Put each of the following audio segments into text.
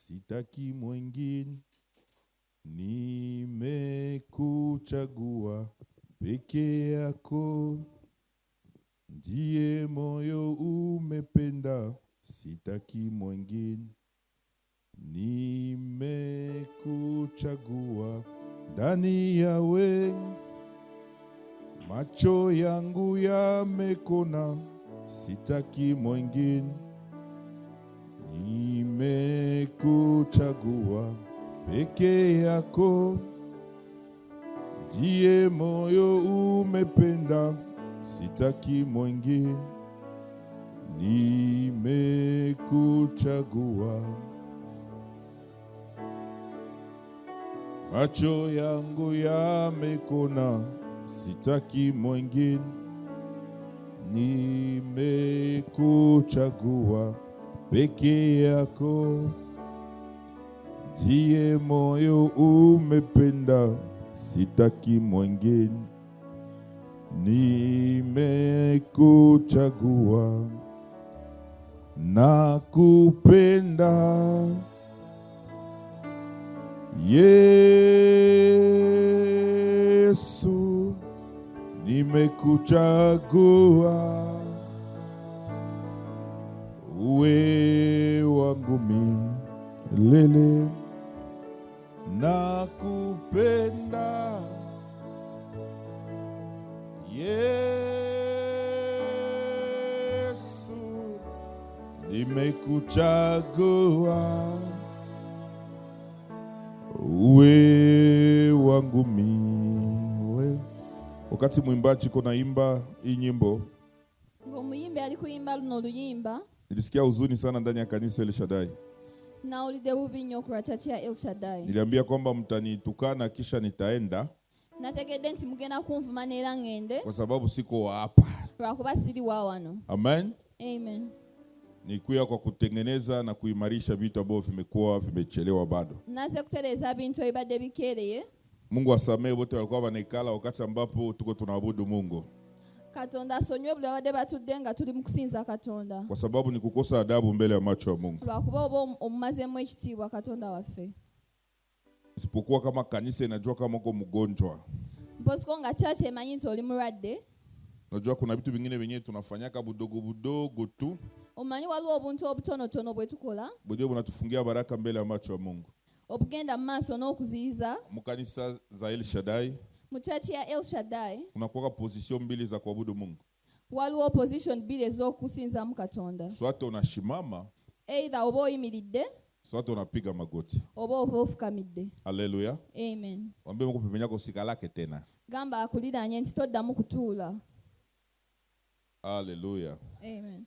Sitaki mwingine, nimekuchagua peke yako, ndiye moyo umependa, sitaki mwingine, nimekuchagua ndani ya wengi, macho yangu yamekuona, sitaki mwingine, nimekuchagua peke yako, ndiye moyo umependa, sitaki mwingine, nimekuchagua. Macho yangu yamekuona, sitaki mwingine, nimekuchagua peke yako, ndiye moyo umependa, sitaki mwingine, nimekuchagua. Nakupenda Yesu, nimekuchagua uwe wangu milele. Nakupenda Yesu, nimekuchagua uwe wangu milele. Wakati mwimbaji iko naimba hii nyimbo, Ng'omuyimbi ali kuyimba luno oluyimba, nilisikia huzuni sana ndani ya kanisa El Shaddai. Nawulidde bubi nnyo ku lwa church ya El Shaddai. Niliambia kwamba mtanitukana kisha nitaenda, Nategedde nti mugenda kunvuma neera ŋŋende kwa sababu siko wa hapa. Lwakuba siri wa wano. Amen. Amen. Nikuya kwa kutengeneza na kuimarisha vitu ambavyo vimekuwa vimechelewa bado. Naze kutereeza bintu ebibadde bikeereye. Mungu asamehe wote walikuwa wanaikala wakati ambapo tuko tunaabudu Mungu, Katonda asonyiwe buli abadde batudde nga tuli mu kusinza Katonda, kwa sababu ni kukosa adabu mbele ya macho ya Mungu. Lwakuba oba omumazeemu ekitiibwa Katonda waffe. Isipokuwa kama kanisa inajua kama uko mgonjwa. Mposiko nga church emanyi nti oli mulwadde. Unajua kuna vitu vingine vyenyewe tunafanyaka budogo budogo tu, Omanyi waliwo obuntu obutonotono bwe tukola budio bunatufungia baraka mbele ya macho ya Mungu. Obugenda mu maaso n'okuziyiza. Mukanisa za El Shaddai Mu church ya El Shaddai kunakuwa position mbili za kuabudu Mungu. Waliwo position bbiri ez'okusinzamu Katonda. Swate unashimama, Either oba oyimiridde swate unapiga magoti. oba ofukamidde. Haleluya. Amen. Mwambie Mungu pembeni yako usikalake tena. Gamba akuliraanye nti toddamu kutuula. Haleluya. Amen.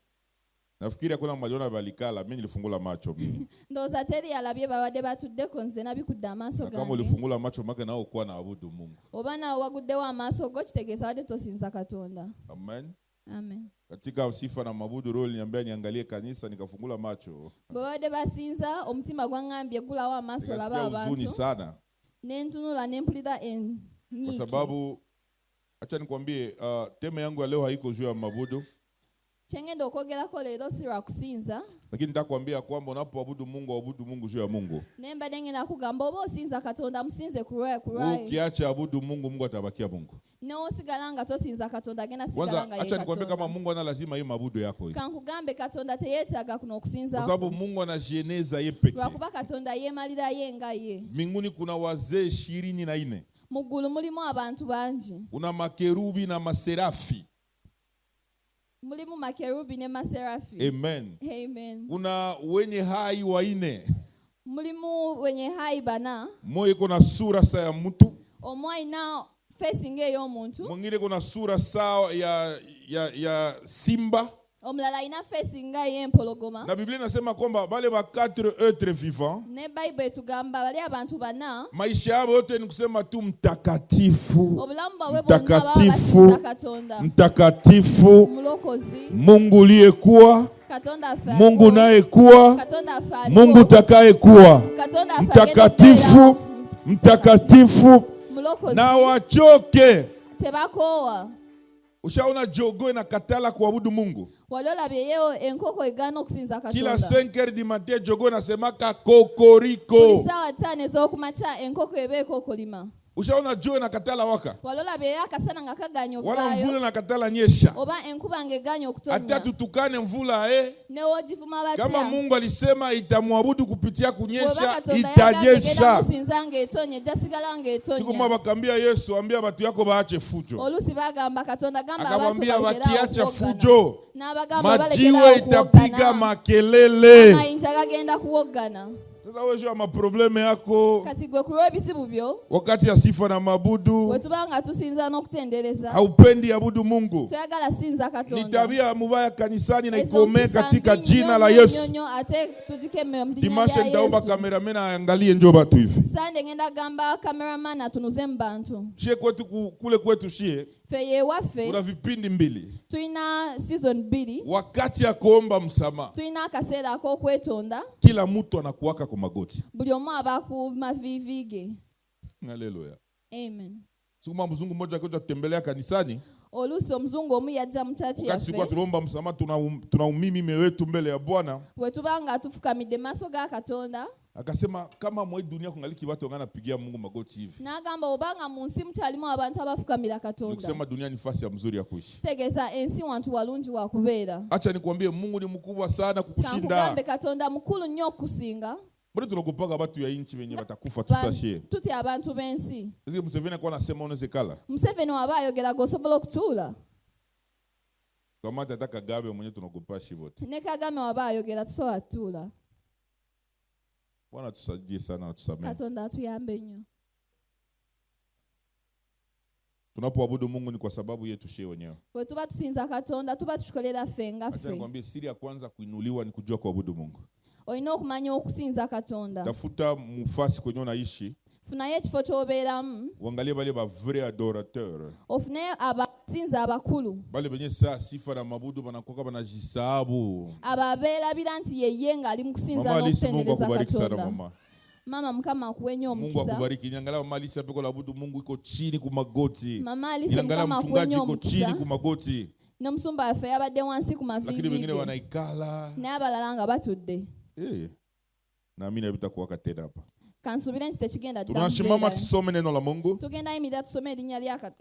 Nafikiri hakuna maliona balikala, mimi nilifungula macho mimi. Ndowooza teri alabye babadde batuddeko, nze nabikudde amaaso Na kama gange. ulifungula macho make nao ukuwa naabudu Mungu. Oba naawe waguddewo amaaso go, kitegeeza wadde tosinza Katonda. Amen. Amen. Katika sifa na mabudu roho iliniambia niangalie kanisa, nikafungula macho. Bwe babadde basinza, omutima gwaŋŋambye gulawo amaaso olabe Nikasikia huzuni abantu. Sana. Ne ntunula ne mpulira Kwa enyiike. sababu acha nikwambie, thème yangu ya leo haiko juu ya mabudu, Kyengenda okwogerako leero si lwa kusinza, lakini nitakwambia kwamba unapoabudu Mungu, abudu Mungu juu ya Mungu. Naye mbadde ngenda kugamba oba osinza Katonda, musinze ku lwa Ukiacha abudu Mungu, Mungu atabakia Mungu. N'osigala nga tosinza Katonda, agenda sigala Kwanza nga ye acha nikwambie Katonda. kama Mungu ana lazima hii mabudu yako hii. Kankugambe Katonda teyeetaaga kuno okusinza Kwa sababu Mungu anajieneza ye pekee. lwakuba Katonda yeemalira ye nga ye. Mbinguni kuna wazee 24. Mu ggulu mulimu abantu bangi. Kuna makerubi na maserafi. Mulimu makerubi ne maserafi. Amen. Amen. Kuna wenye hai waine. Mulimu wenye hai bana. Mmoja iko na sura sawa ya mtu, Omu alina face ng'ey'omuntu. Mwingine iko na sura sawa ya simba. Omulala alina face nga ey'empologoma. Na Biblia inasema kwamba wale wa quatre êtres vivants, Ne Bayibuli etugamba bali abantu bana, maisha yao yote ni kusema tu mtakatifu, obulamu bwabwe bwonna baba mtakatifu, basinza Katonda, mtakatifu, Mulokozi, Mungu uliyekuwa, Katonda afe Mungu aliwo, unayekuwa, Katonda afe aliwo, Mungu utakayekuwa, Katonda afe mtakatifu, agenda mtakatifu, Mulokozi, na wachoke. Tebakoowa. Ushaona jogo inakatala kuabudu Mungu? Wali olabyeyo enkoko egaana okusinza Kila Katonda? 5 heures du matin jogo inasemaka kokoriko. Buli ssaawa 5 ez'okumakya enkoko eba ekookolima. Ushaona jua inakatala waka? Wali olabyeyo akasana nga kagaanye Wala okuvaayo? mvula inakatala nyesha. Oba enkuba ng'egaanye Hata okutonnya? tutukane mvula Ne woogivuma Kama batya? Mungu alisema itamwabudu kupitia Bw'oba kunyesha, Katonda yagambye egenda itanyesha. kusinza ng'etonnya, ejja sigala Siku moja ng'etonnya. wakambia Yesu, ambia watu yako baache fujo. Oluusi bagamba Katonda, gamba abantu Akamwambia balekere awo wakiacha okuwoggana. fujo, N'abagamba balekere majiwe awo itapiga okuwoggana. makelele. Amayinja gagenda kuwoggana. Sasa wewe jua maprobleme yako Kati gwe ku lw'ebizibu byo, wakati ya sifa na mabudu, bwe tuba nga tusinza n'okutendereza, haupendi abudu Mungu. toyagala sinza Ni Katonda. tabia mubaya kanisani na Ezo ikomee mpisa katika mbi jina nnyo la nnyo Yesu. nnyo nnyo, ate tugikeme mu linnya Dimashe lya nitaomba Yesu. cameraman aangalie njo batu hivi. Sande ngenda gamba cameraman atunuze mu bantu. Shie kwetu kule kwetu shie Ffe yewaffe kuna vipindi mbili. Tulina season bbiri. Wakati ya kuomba msamaha, Tulina akaseera ak'okwetonda. Kila mtu anakuwaka kwa magoti. Buli omu aba ku maviivi ge. Haleluya. Amen. Siku moja mzungu mmoja akaja kutembelea kanisani. Oluusi omuzungu omu yajja mu church Wakati tulikuwa yaffe. tunaomba msamaha, tunaumimi mioyo yetu mbele ya Bwana. Bwe tuba nga tufukamidde mu maaso ga Katonda, Akasema kama mwe dunia kungaliki watu wanganapigia Mungu magoti hivi. N'agamba obanga mu nsi mukyalimu abantu abafukamira Katonda, Nikusema dunia ni fasi ya mzuri ya kuishi. Kitegeeza ensi wantu walungi wa kubeera. Acha nikwambie, Mungu ni mkubwa sana kukushinda. Kankugambe Katonda mukulu nnyo okukusinga. Mbona tunaogopaga watu ya inchi wenye watakufa tusashie? Tutya abantu b'ensi. Sasa Museveni alikuwa anasema unaweza kala. Museveni waba ayogera g'osobola okutuula. Kama hata Kagame mwenyewe tunaogopa shi wote. Ne Kagame waba ayogera tusobola kutuula. Bwana tusaidie sana na tusamehe. Katonda atuyambe nnyo. Tunapoabudu Mungu ni kwa sababu yetu shie wenyewe. Bwe tuba tusinza Katonda tuba tukikolera ffe nga Acha ffe. nikwambie, siri ya kwanza kuinuliwa ni kujua kuabudu Mungu. Olina okumanya okusinza Katonda. Tafuta mufasi kwenye unaishi, Funayo ekifo ky'obeeramu. uangalie wale ba vrai adorateur. Ofuneyo abasinza abakulu. Bale benye saa sifa na mabudu banakuwa banajisahabu. Abo abeerabira nti ye ye ng'ali mu kusinza Mama Alice, Mungu n'okutendereza akubariki sana Katonda. mama. Maama Mukama akuwe nnyo Mungu omukisa. akubariki. Niangalia mama Alice hapo kwa abudu Mungu iko chini kumagoti. Mama Alice Niangalia Mukama akuwe mchungaji nnyo iko chini omukisa. kumagoti. N'omusumba waffe yabadde wansi ku Lakini maviivi wengine ge. wanaikala. N'abalala nga batudde. Naamini havitakuwaka tena hapa. Kansuubire nti tekigenda dda Tunasimama kubeerayo. tusome neno la Mungu. Tugenda yimirira tusome erinnya lya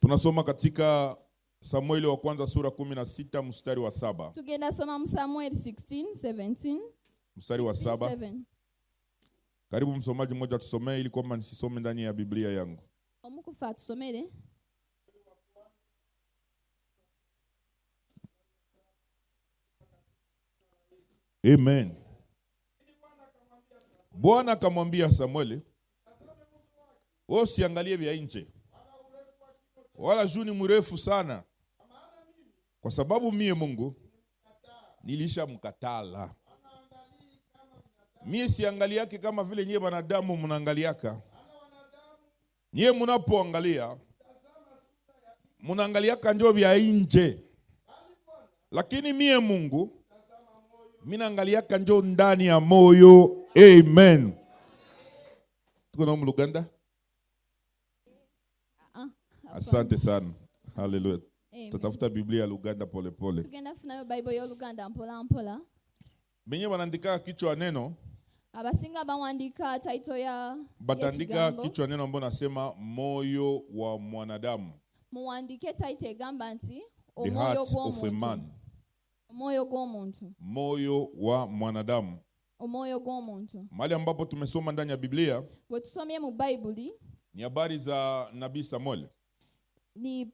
Tunasoma katika Samueli wa kwanza sura 16 mstari wa 7. Tugenda soma mu Samueli 16, 17. Mstari wa 7. 7. Karibu msomaji mmoja tusomee ili kwamba nisisome ndani ya Biblia yangu. Omukufa atusomere. Amen. Bwana akamwambia Samueli, wewe usiangalie vya nje wala juu ni mrefu sana, kwa sababu mie Mungu nilishamkatala. Mie siangaliake kama vile nyie wanadamu mnaangaliaka. Nyie mnapoangalia mnaangaliaka njo vya nje, lakini mie Mungu minaangaliaka njo ndani ya moyo. Amen. Tuko na Luganda? Asante sana. Hallelujah. Amen. Tatafuta Biblia ya Luganda pole pole. Tugenda funayo Bible y'Oluganda mpola mpola. Benye wanaandika kichwa neno, Abasinga bawandiika title ya batandika y'ekigambo. kichwa neno ambao nasema moyo wa mwanadamu. Muwandiike title egamba nti The omwoyo heart of a gw'omuntu. man. Omwoyo gw'omuntu. Moyo wa mwanadamu. Omwoyo gw'omuntu. Mahali ambapo tumesoma ndani ya Biblia Bwe tusomye mu Bayibuli ni habari za Nabii Samuel. Ni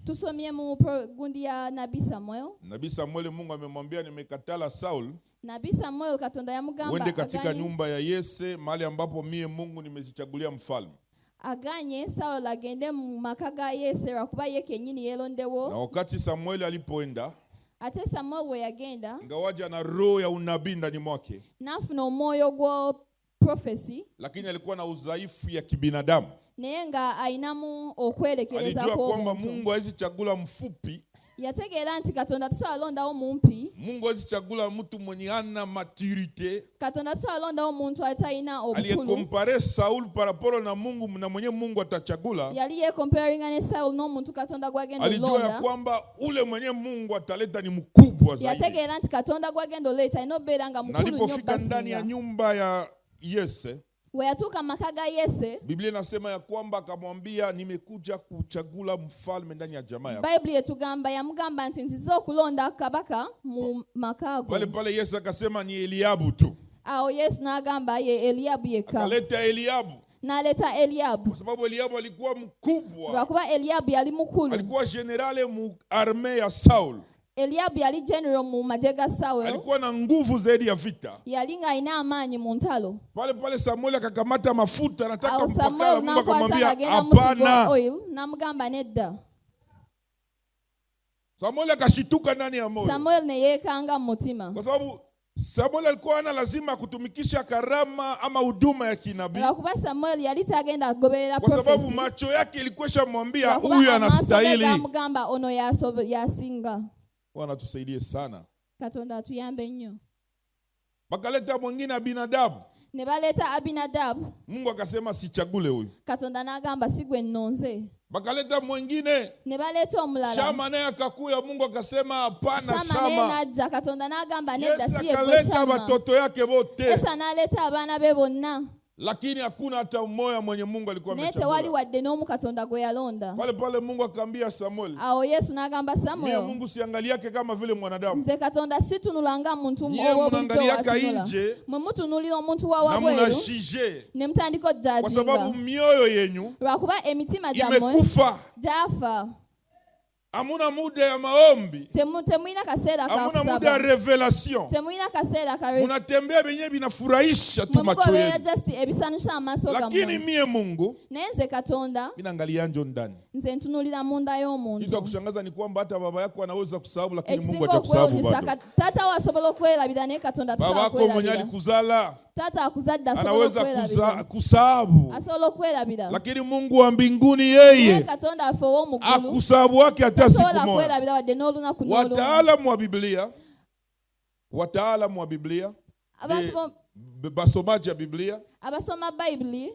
tusomye mu gundi ya Nabii Samuel. Nabii Samuel, Mungu amemwambia nimekatala Saul Nabii Samuel Katonda yamugamba uende katika aganye nyumba ya Yese mahali ambapo mie Mungu nimejichagulia mfalme. Aganye Saul agende mu maka ga Yese lwakuba ye kennyini yeerondewo. Na wakati Samuel alipoenda, Ate Samuel bwe yagenda, ingawaje ana roho ya unabii ndani mwake, n'afuna omwoyo gwa prophecy, lakini alikuwa na udhaifu ya kibinadamu. Naye nga ayinamu okwerekereza Alijua kwamba kw'omuntu. Mungu hawezi chagula mfupi. Yategeera nti Katonda tasobola londawo mumpi. Mungu hawezi chagula mtu mwenye hana maturité. Katonda tasobola londawo muntu atalina obukulu. Aliyecomparer Saul par rapport na Mungu na mwenye Mungu atachagula, Yali yecomparinga ne Saul n'omuntu Katonda gwagenda alijua ya olonda. Kwamba ule mwenye Mungu ataleta ni mkubwa zaidi. Yategeera nti Katonda gwagenda oleeta alina obeera nga Na mukulu nnyo alipofika ndani ya basinga. Nyumba ya Yese, We yatuuka mu maka ga Yese, Biblia inasema ya kwamba akamwambia, nimekuja kuchagula mfalme ndani ya jamaa yako. Bayibuli etugamba yamugamba nti nzize okulonda kabaka mu maka go. Pale pale Yese akasema ni Eliabu tu. Awo Yesu n'agamba ye Eliyabu yekka. Akaleta Eliabu N'aleeta Eliyabu kwa sababu Eliabu alikuwa mkubwa, lwakuba Eliyabu yali mukulu. Alikuwa général mu armée ya Saul, Eliyabu yali general mu magye ga Sawulo. Alikuwa na nguvu zaidi ya vita. Yali ng'alina amaanyi mu ntalo. Pale pale Samuel akakamata mafuta, anataka Awo mpakala. Samuel Mungu n'akwata akamwambia ng'agenda musiga hapana. Oil n'amugamba nedda. Samuel akashituka ndani ya moyo, Samuel ne yeekanga mu mutima kwa sababu Samuel alikuwa ana lazima kutumikisha karama ama huduma ya kinabii, lwakuba Samuel yali tagenda kugoberera kwa sababu prophecy macho yake ilikuwa ishamwambia lwakuba huyu amaaso ge anastahili. gamugamba ono yasinga. Bwana tusaidie sana. Katonda atuyambe nnyo. Bakaleta mwingine Abinadabu, Ne baleeta Abinadabu. Mungu akasema sichagule huyu. Katonda n'agamba si gwe nnonze. Bakaleta mwingine Ne baleeta omulala. Shama, naye akakuya. Mungu akasema hapana, Shama naye Shama. n'ajja Katonda n'agamba nedda Yesu si ye gwe akaleta Shama. watoto yake wote, Esa n'aleeta abaana be bonna lakini hakuna hata mmoja mwenye Mungu alikuwa naye tewali amechagua. wadde n'omu Katonda gwe yalonda. Pale pale Mungu akaambia Samuel, Awo Yesu n'agamba mie Samuel, Mungu siangaliake kama vile mwanadamu, nze Katonda situnula nga muntu Nye oba bulijjo munaangaliaka watunula. nje Mwe mutunuulira omuntu wa na wabweru munajije ne mutandika kwa sababu okujudginga mioyo yenyu lwakuba emitima gyammwe imekufa. gyafa. Hamuna muda ya maombi, Temulina kaseera ka hamuna muda ya kusaba, revelation. temulina kaseera ka Munatembea venye vinafurahisha tu mwe macho mugoberera yenu, just ebisanyusa amaaso lakini gammwe. mie Mungu Naye nze Katonda minaangalia njo ndani. nze ntunuulira munda Kitu y'omuntu. cha kushangaza ni kwamba hata baba yako anaweza kusahau, lakini Mungu Ekisinga hajakusahau okwewunyisa bado. Taata wo asobola okwerabira naye Katonda Baba tasobola yako mwenye kwerabira. alikuzala Taata akuzadde asobola anaweza okwerabira, kusahau, asobola okwerabira, lakini Mungu wa mbinguni naye yeye Katonda affe ow'omu ggulu akusahau wake hata siku tasobola moja. kwerabira wadde n'olunaku n'olumu. Wataalamu wa Biblia Abantu basomaji ya Biblia abasoma Bayibuli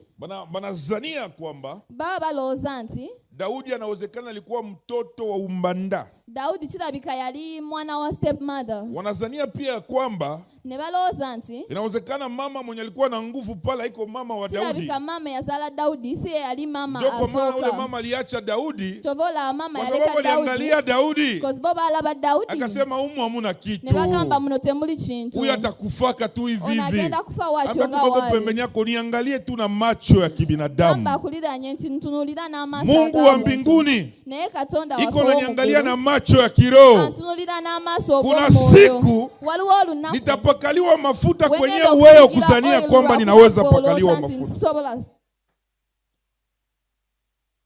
banazania kwamba baba balowooza nti Daudi anawezekana alikuwa mtoto wa umbanda. Dawudi kirabika yali mwana wa step mother. Wanazania pia ya kwamba Ne balowooza nti inawezekana mama mwenye alikuwa na nguvu pale haiko mama wa Daudi. kirabika maama eyazaala Dawudi si ye yali maama Ndio kwa maana ule asooka. mama aliacha Daudi Kyova olaba maama kwa sababu yaleka Dawudi aliangalia Daudi 'cause bo baalaba Dawudi akasema, humu hamuna ne kitu, bagamba muno temuli kintu, huyu atakufaka tu hivi ono hivi. agenda kufa waatyo Ambia nga kidogo waali. pembeni yako, niangalie tu na macho ya Gamba kibinadamu. akuliraanye nti ntunuulira n'amaaso Mungu wa ag'omuntu. mbinguni Naye Katonda iko waffe naniangalia ow'omu na ggulu macho ya kiroho. antunuulira n'amaaso Kuna ag'omwoyo. siku Waliwo olunaku nitapakaliwa mafuta kwenye wengenda wewe okusiigira kuzania oil kwamba lwakuba ninaweza gwe pakaliwa olowooza nti mafuta. nsobola.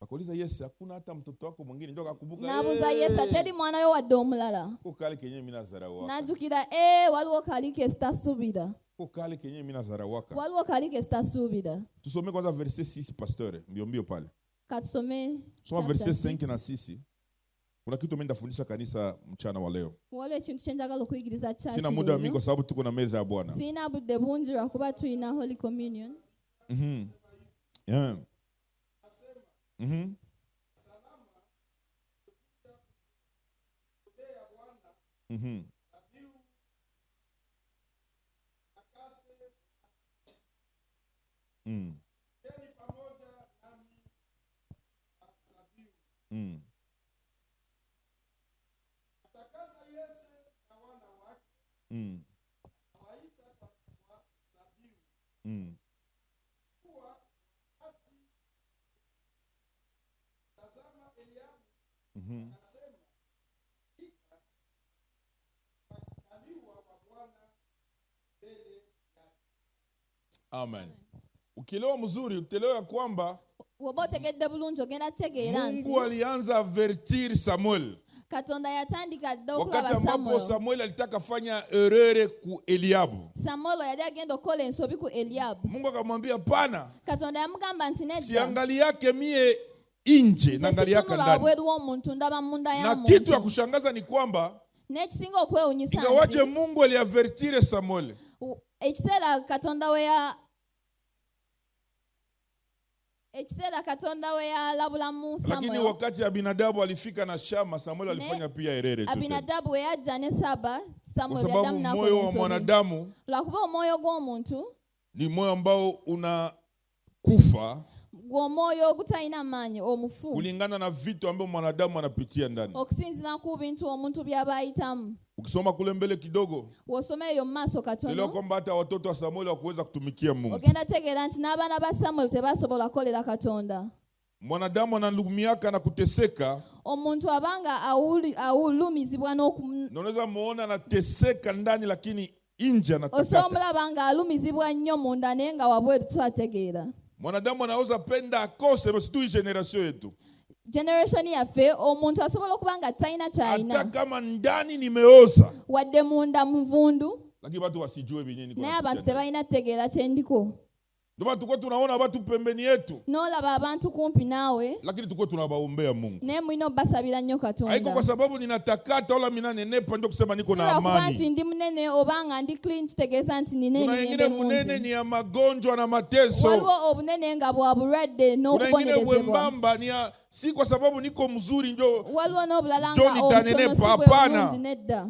Akauliza Yesu, hakuna hata mtoto wako mwingine? Ndio akakumbuka. N'abuuza Yesu teri mwana we wadde omulala? Ko kale kenye mimi nazarawaka. N'ajjukira ee waliwo kali ke sitasuubira. Ko kale kenye mimi nazarawaka. Waliwo kali ke sitasuubira. Tusome kwanza verset 6, pasteur, mbio mbio pale. Katusome Soma chapter verset 5 6. Na 6. Kuna kitu mimi ndafundisha kanisa mchana wa leo. Waliwo ekintu kye njagala okuyigiriza church Sina muda mingi leero. kwa sababu tuko na meza ya Bwana. Sirina budde bungi lwakuba tulina holy communion. Yeah. Amen. Ukielewa mzuri utaelewa ya kwamba Bw'oba otegedde bulungi ogenda kutegeera nti Mungu alianza avertir Samuel Katonda yatandika dda wakati okulaba ambapo Samuel. Samuel alitaka fanya erreur ku Eliabu. Samuel yali agenda okukola ensobi ku Eliabu. Mungu akamwambia pana, Katonda yamugamba nti nedda, siangali yake mie nje, Nze naangaliaka situnula ndani. Wabweru w'omuntu, ndaba munda ya Na kitu ya muntu. Kushangaza ni kwamba N'ekisinga okwewunyisa ingawaje nti Mungu aliavertire Samuel, ekiseera Katonda we ya ekiseera Katonda we yalabulamu lakini Samuel, wakati Abinadabu alifika na Shama, Samuel alifanya pia erreur tu tena. Abinadabu we yajja ne Saba, Kwa Samuel sababu yaddamu moyo n'akola wa ensobi, mwanadamu lwakuba omwoyo gw'omuntu ni moyo ambao unakufa gw'omwoyo ogutalina maanyi, omufu, kulingana na vitu ambavyo mwanadamu anapitia ndani. Okusinziira ku bintu omuntu by'aba ayitamu. Ukisoma kule mbele kidogo, W'osoma eyo mu maaso elewa katono, kwamba hata watoto wa Samueli hawakuweza kutumikia Mungu. Ogenda tegeera nti n'abaana ba Samuel tebasobola kukolera Katonda. Mwanadamu analumiaka na kuteseka, Omuntu abanga awulumizibwa n'oku na unaweza muona anateseka ndani, lakini nje anatakata. Osobola omulaba nga alumizibwa nnyo munda naye nga wabweru twategeera. Mwanadamu anaweza penda akose, basi tu hii generation yetu, Generation yaffe omuntu asobola okuba nga talina hata kyalina, kama ndani nimeoza, wadde munda muvundu, lakini watu wasijue vyenyewe niko naye napitia abantu ndani. tebalina kutegeera kyendiko. Ndio maana tulikuwa tunaona watu pembeni yetu, N'olaba abantu kumpi naawe, lakini tulikuwa tunawaombea Mungu. Naye mulina obbasabira nnyo Haiko Katonda. kwa sababu ninatakata wala minanenepa ndio kusema niko Si na lwakuba amani. nti ndi munene oba nga ndi clean kitegeeza nti nina Kuna emirembe ingine mungi. munene ni ya magonjwa na mateso. Waliwo obunene nga bwa bulwadde Kuna ingine n'okubonerezebwa. wembamba ni ya, si kwa sababu niko mzuri njo Waliwo n'obulala nga John obutono tanenepa, si bwe hapana. bulungi, nedda.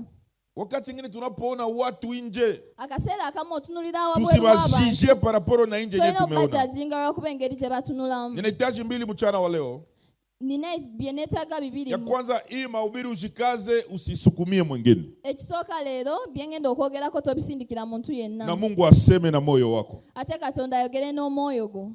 Wakati ingine tunapoona watu nje, Akaseera akamu otunulira wabweru w'abantu, tusibajije par rapport na nje yenye tolina tumeona. okubajajinga lwakuba engeri gye batunulamu. Ninahitaji mbili mchana wa leo. Nina bye neetaaga bibiri. Ya kwanza, hii mahubiri usikaze, usisukumie mwingine, Ekisooka leero bye ngenda okwogerako tobisindikira muntu yenna, na Mungu aseme na moyo wako. Ate Katonda ayogere n'omwoyo gwo.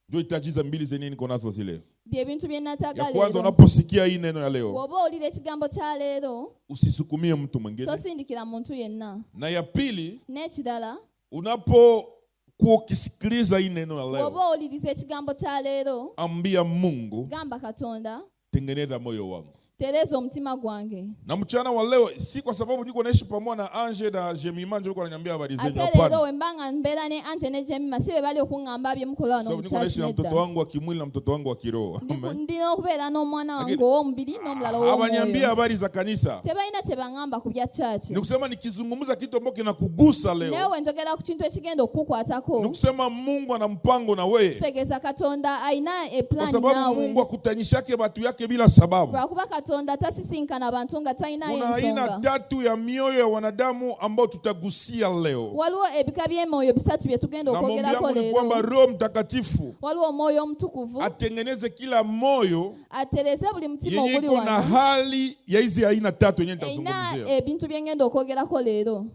Ndio hitaji mbili zenye niko nazo zile. Bye bintu bye nataaga Ya kwanza, leero. unaposikia hii neno ya leo, Bw'oba owulira ekigambo kya leero, usisukumie mtu mwingine. Tosindikira muntu yenna. Na ya pili, N'ekirala, unapokuwa ukisikiliza hii neno ya leo, bw'oba owuliriza ekigambo kya leero, ambia Mungu, gamba Katonda, tengeneza moyo wangu. Tereeza omutima gwange. Na mchana wa leo, si kwa sababu niko naishi pamoja na Ange na Jemima ndio ananiambia habari Ate zenu. leero Hapana. we mba nga mbeera ne Anje ne Jemima si be bali okuŋŋamba bye mukola wano Sababu mu niko church, naishi na nedda. mtoto wangu wa kimwili na mtoto wangu wa kiroho. Amen. Ndina okubeera n'omwana wange Lakini- ow'omubiri n'omulala Hawaniambia ow'omwoyo. habari za kanisa. Tebalina kye baŋŋamba ku bya church. Ni kusema nikizungumza kitu ambacho kinakugusa Naye leo, we njogera ku kintu ekigenda okukukwatako, ni kusema Mungu ana mpango na wewe, kitegeeza Katonda alina kwa epulaani sababu naawe, Mungu akutanyishake watu yake bila sababu. Lwakuba Katonda tasisinkana bantu nga talinayo Kuna aina ensonga. tatu ya mioyo ya wanadamu ambao tutagusia leo, Waliwo ebika by'emyoyo bisatu bye tugenda na maombi okwogerako yangu ni leero. kwamba Roho Mtakatifu Waliwo omwoyo omutukuvu atengeneze kila moyo atereze buli mutima yenye oguli iko na wano hali ya hizi aina tatu yenye erina nitazungumzia. ebintu bye ngenda okwogerako leero.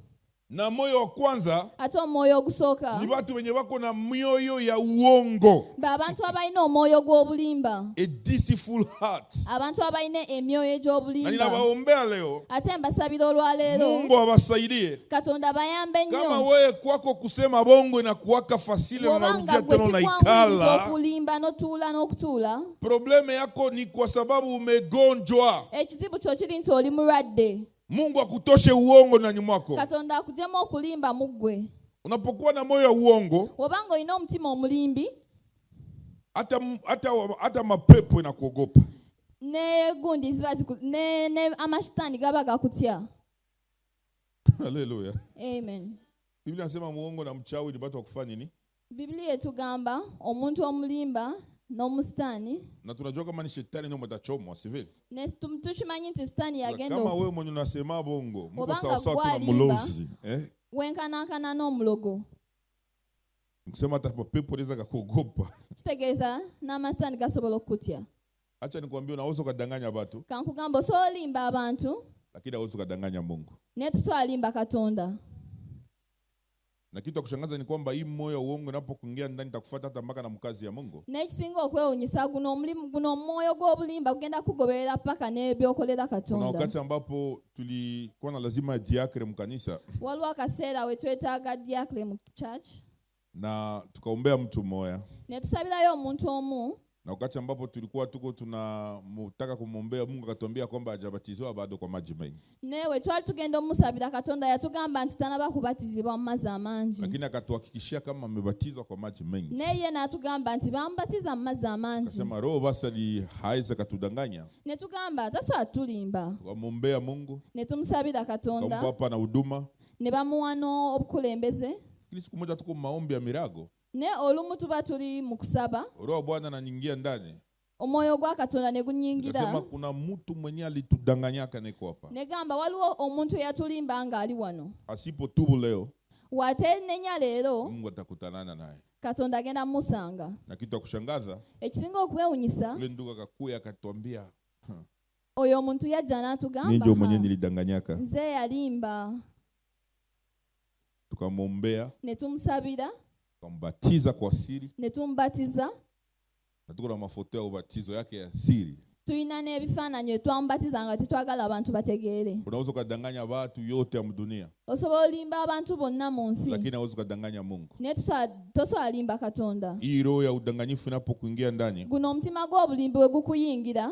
Na moyo wa kwanza Ate omwoyo ogusooka, ni watu wenye wako na mioyo ya uongo, be abantu abalina omwoyo gw'obulimba, a deceitful heart. Abantu abalina emyoyo Na egy'obulimba. ninawaombea leo, Ate mbasabira olwaleero, Mungu awasaidie. Katonda bayambe Kama nnyo. wewe kwako kusema bongo inakuwaka facile, Bw'obanga unarudia gwe tena kikwanguyiriza unaikala, okulimba n'otuula n'okutuula, problème yako ni kwa sababu umegonjwa. Ekizibu kyo kiri nti oli mulwadde. Mungu akutoshe uongo ndani mwako. Katonda akugyemu okulimba mu ggwe. Unapokuwa na moyo wa uongo, Bw'obanga olina omutima omulimbi, hata mapepo inakuogopa. Ne gundi ziba ne amashitaani gaba gakutya. Haleluya. Amen. Biblia inasema muongo na mchawi ni watu wa kufanya nini? Bibiliya etugamba omuntu omulimba n'omusitaani, Na tunajua kama ni shetani ndio mtachomwa, si vile? Ne tukimanyi nti sitaani yagenda Kama wewe mwenye unasema bongo, mko Obanga sawa sawa tuna gwalimba. mulozi, eh? Wenkanankana n'omulogo. Nikusema hata mapepo anaweza kukuogopa. Kitegeeza n'amasitaani gasobola okukutya. Acha nikwambie, unaweza ukadanganya watu, Kankugamba osobola olimba abantu, lakini hauwezi ukadanganya Mungu. Naye tosobola Katonda. Na kitu cha kushangaza ni kwamba hii moyo wa uongo inapokuingia ndani itakufuata hata mpaka na mkazi ya Mungu. N'ekisinga okwewuunyisa guno omulimu guno omwoyo gw'obulimba gugenda kugoberera paka n'ebyokolera Kuna Katonda. wakati ambapo tulikuwa na lazima ya diacre mkanisa, Waliwo akaseera we twetaaga diakle mu church, na tukaombea mtu mmoja ne tusabirayo omuntu omu, Na wakati ambapo tulikuwa tuko tunataka kumwombea Mungu akatuambia kwamba hajabatizwa bado kwa maji mengi, Newe twali tugenda omusabira Katonda yatugamba nti tanaba kubatizibwa mu mazzi amangi. Lakini akatuhakikishia kama amebatizwa kwa maji mengi. Naye ye n'atugamba nti bamubatiza mu mazzi amangi. Akasema roho basi hawezi akatudanganya. Ne tugamba tasobola tulimba. Tukamwombea Mungu, Ne tumusabira Katonda. tukampa hapa na huduma. Ne bamuwa n'obukulembeze. Lakini siku moja tuko maombi ya mirago, Ne olumu tuba tuli mu kusaba, roho wa Bwana ananiingia ndani, omwoyo gwa Katonda ne gunyingira. nikasema kuna mtu mwenye alitudanganyaka niko hapa, Ne gamba waliwo omuntu eyatulimba ng'ali wano. Asipotubu leo Watenenya leero, Mungu atakutanana naye. Katonda agenda musanga. Na kitu ya kushangaza, Ekisinga okwewunyisa, yule ndugu akakuya akatuambia, oyo omuntu yajja n'atugamba, mimi ndio mwenye "Ha, nilidanganyaka. nze yalimba." Tukamwombea, Ne tumusabira, tukambatiza kwa siri, ne tumubatiza. Na tuko na mafoto ya ubatizo yake ya siri. Tulina n'ebifaananyi twamubatiza nga tetwagala abantu bategeere. Unaweza ukadanganya watu yote ya mdunia, Osobola olimba abantu bonna mu nsi, lakini hauwezi ukadanganya Mungu. Naye tosobola limba Katonda. Hii roho ya udanganyifu inapokuingia ndani, Guno omutima gw'obulimbi bwe gukuyingira,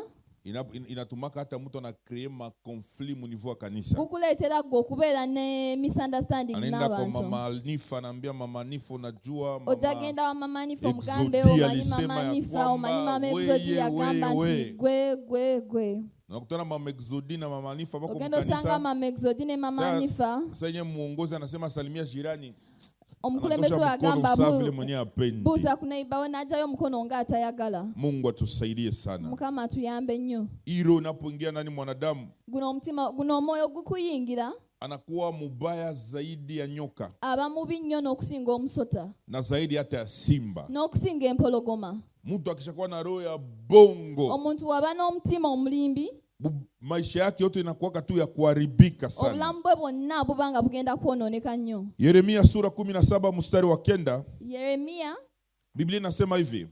inatumaka hata mtu anacréer ma conflit mu niveau ya kanisa. Gukuleetera ggwe okubeera ne misunderstanding Anaenda kwa n'abantu. mama Nifa, anaambia mama Nifa, unajua mama Ojja genda wa mama Nifa omugambe, Exodi omanyi alisema mama ya Nifa, kwamba omanyi mama weye, Exodi yagamba weye. nti gwe gwe gwe. Nakutana mama Exodi na mama Nifa wako Ogenda osanga mkanisa. mama Exodi ne mama Nifa. Sasa yenye muongozi anasema salimia jirani, Omukulembeze anatosha mkono wagamba sawa vile mwenyewe apendi. buuza ku neighbor we n'aggyayo omukono ng'atayagala. Mungu atusaidie sana. Mukama atuyambe nnyo. Hii roho inapoingia ndani mwanadamu, Guno omutima guno omwoyo gukuyingira, anakuwa mubaya zaidi ya nyoka aba mubi nnyo n'okusinga omusota na zaidi hata ya simba. N'okusinga empologoma. Mtu akishakuwa na roho ya bongo, Omuntu waba n'omutima omulimbi, maisha yake yote inakuwaka tu ya kuharibika sana. Obulamu bwe bwonna buba nga bugenda kwonooneka nnyo. Yeremia sura 17 mstari wa 9, Yeremiya Biblia inasema hivi.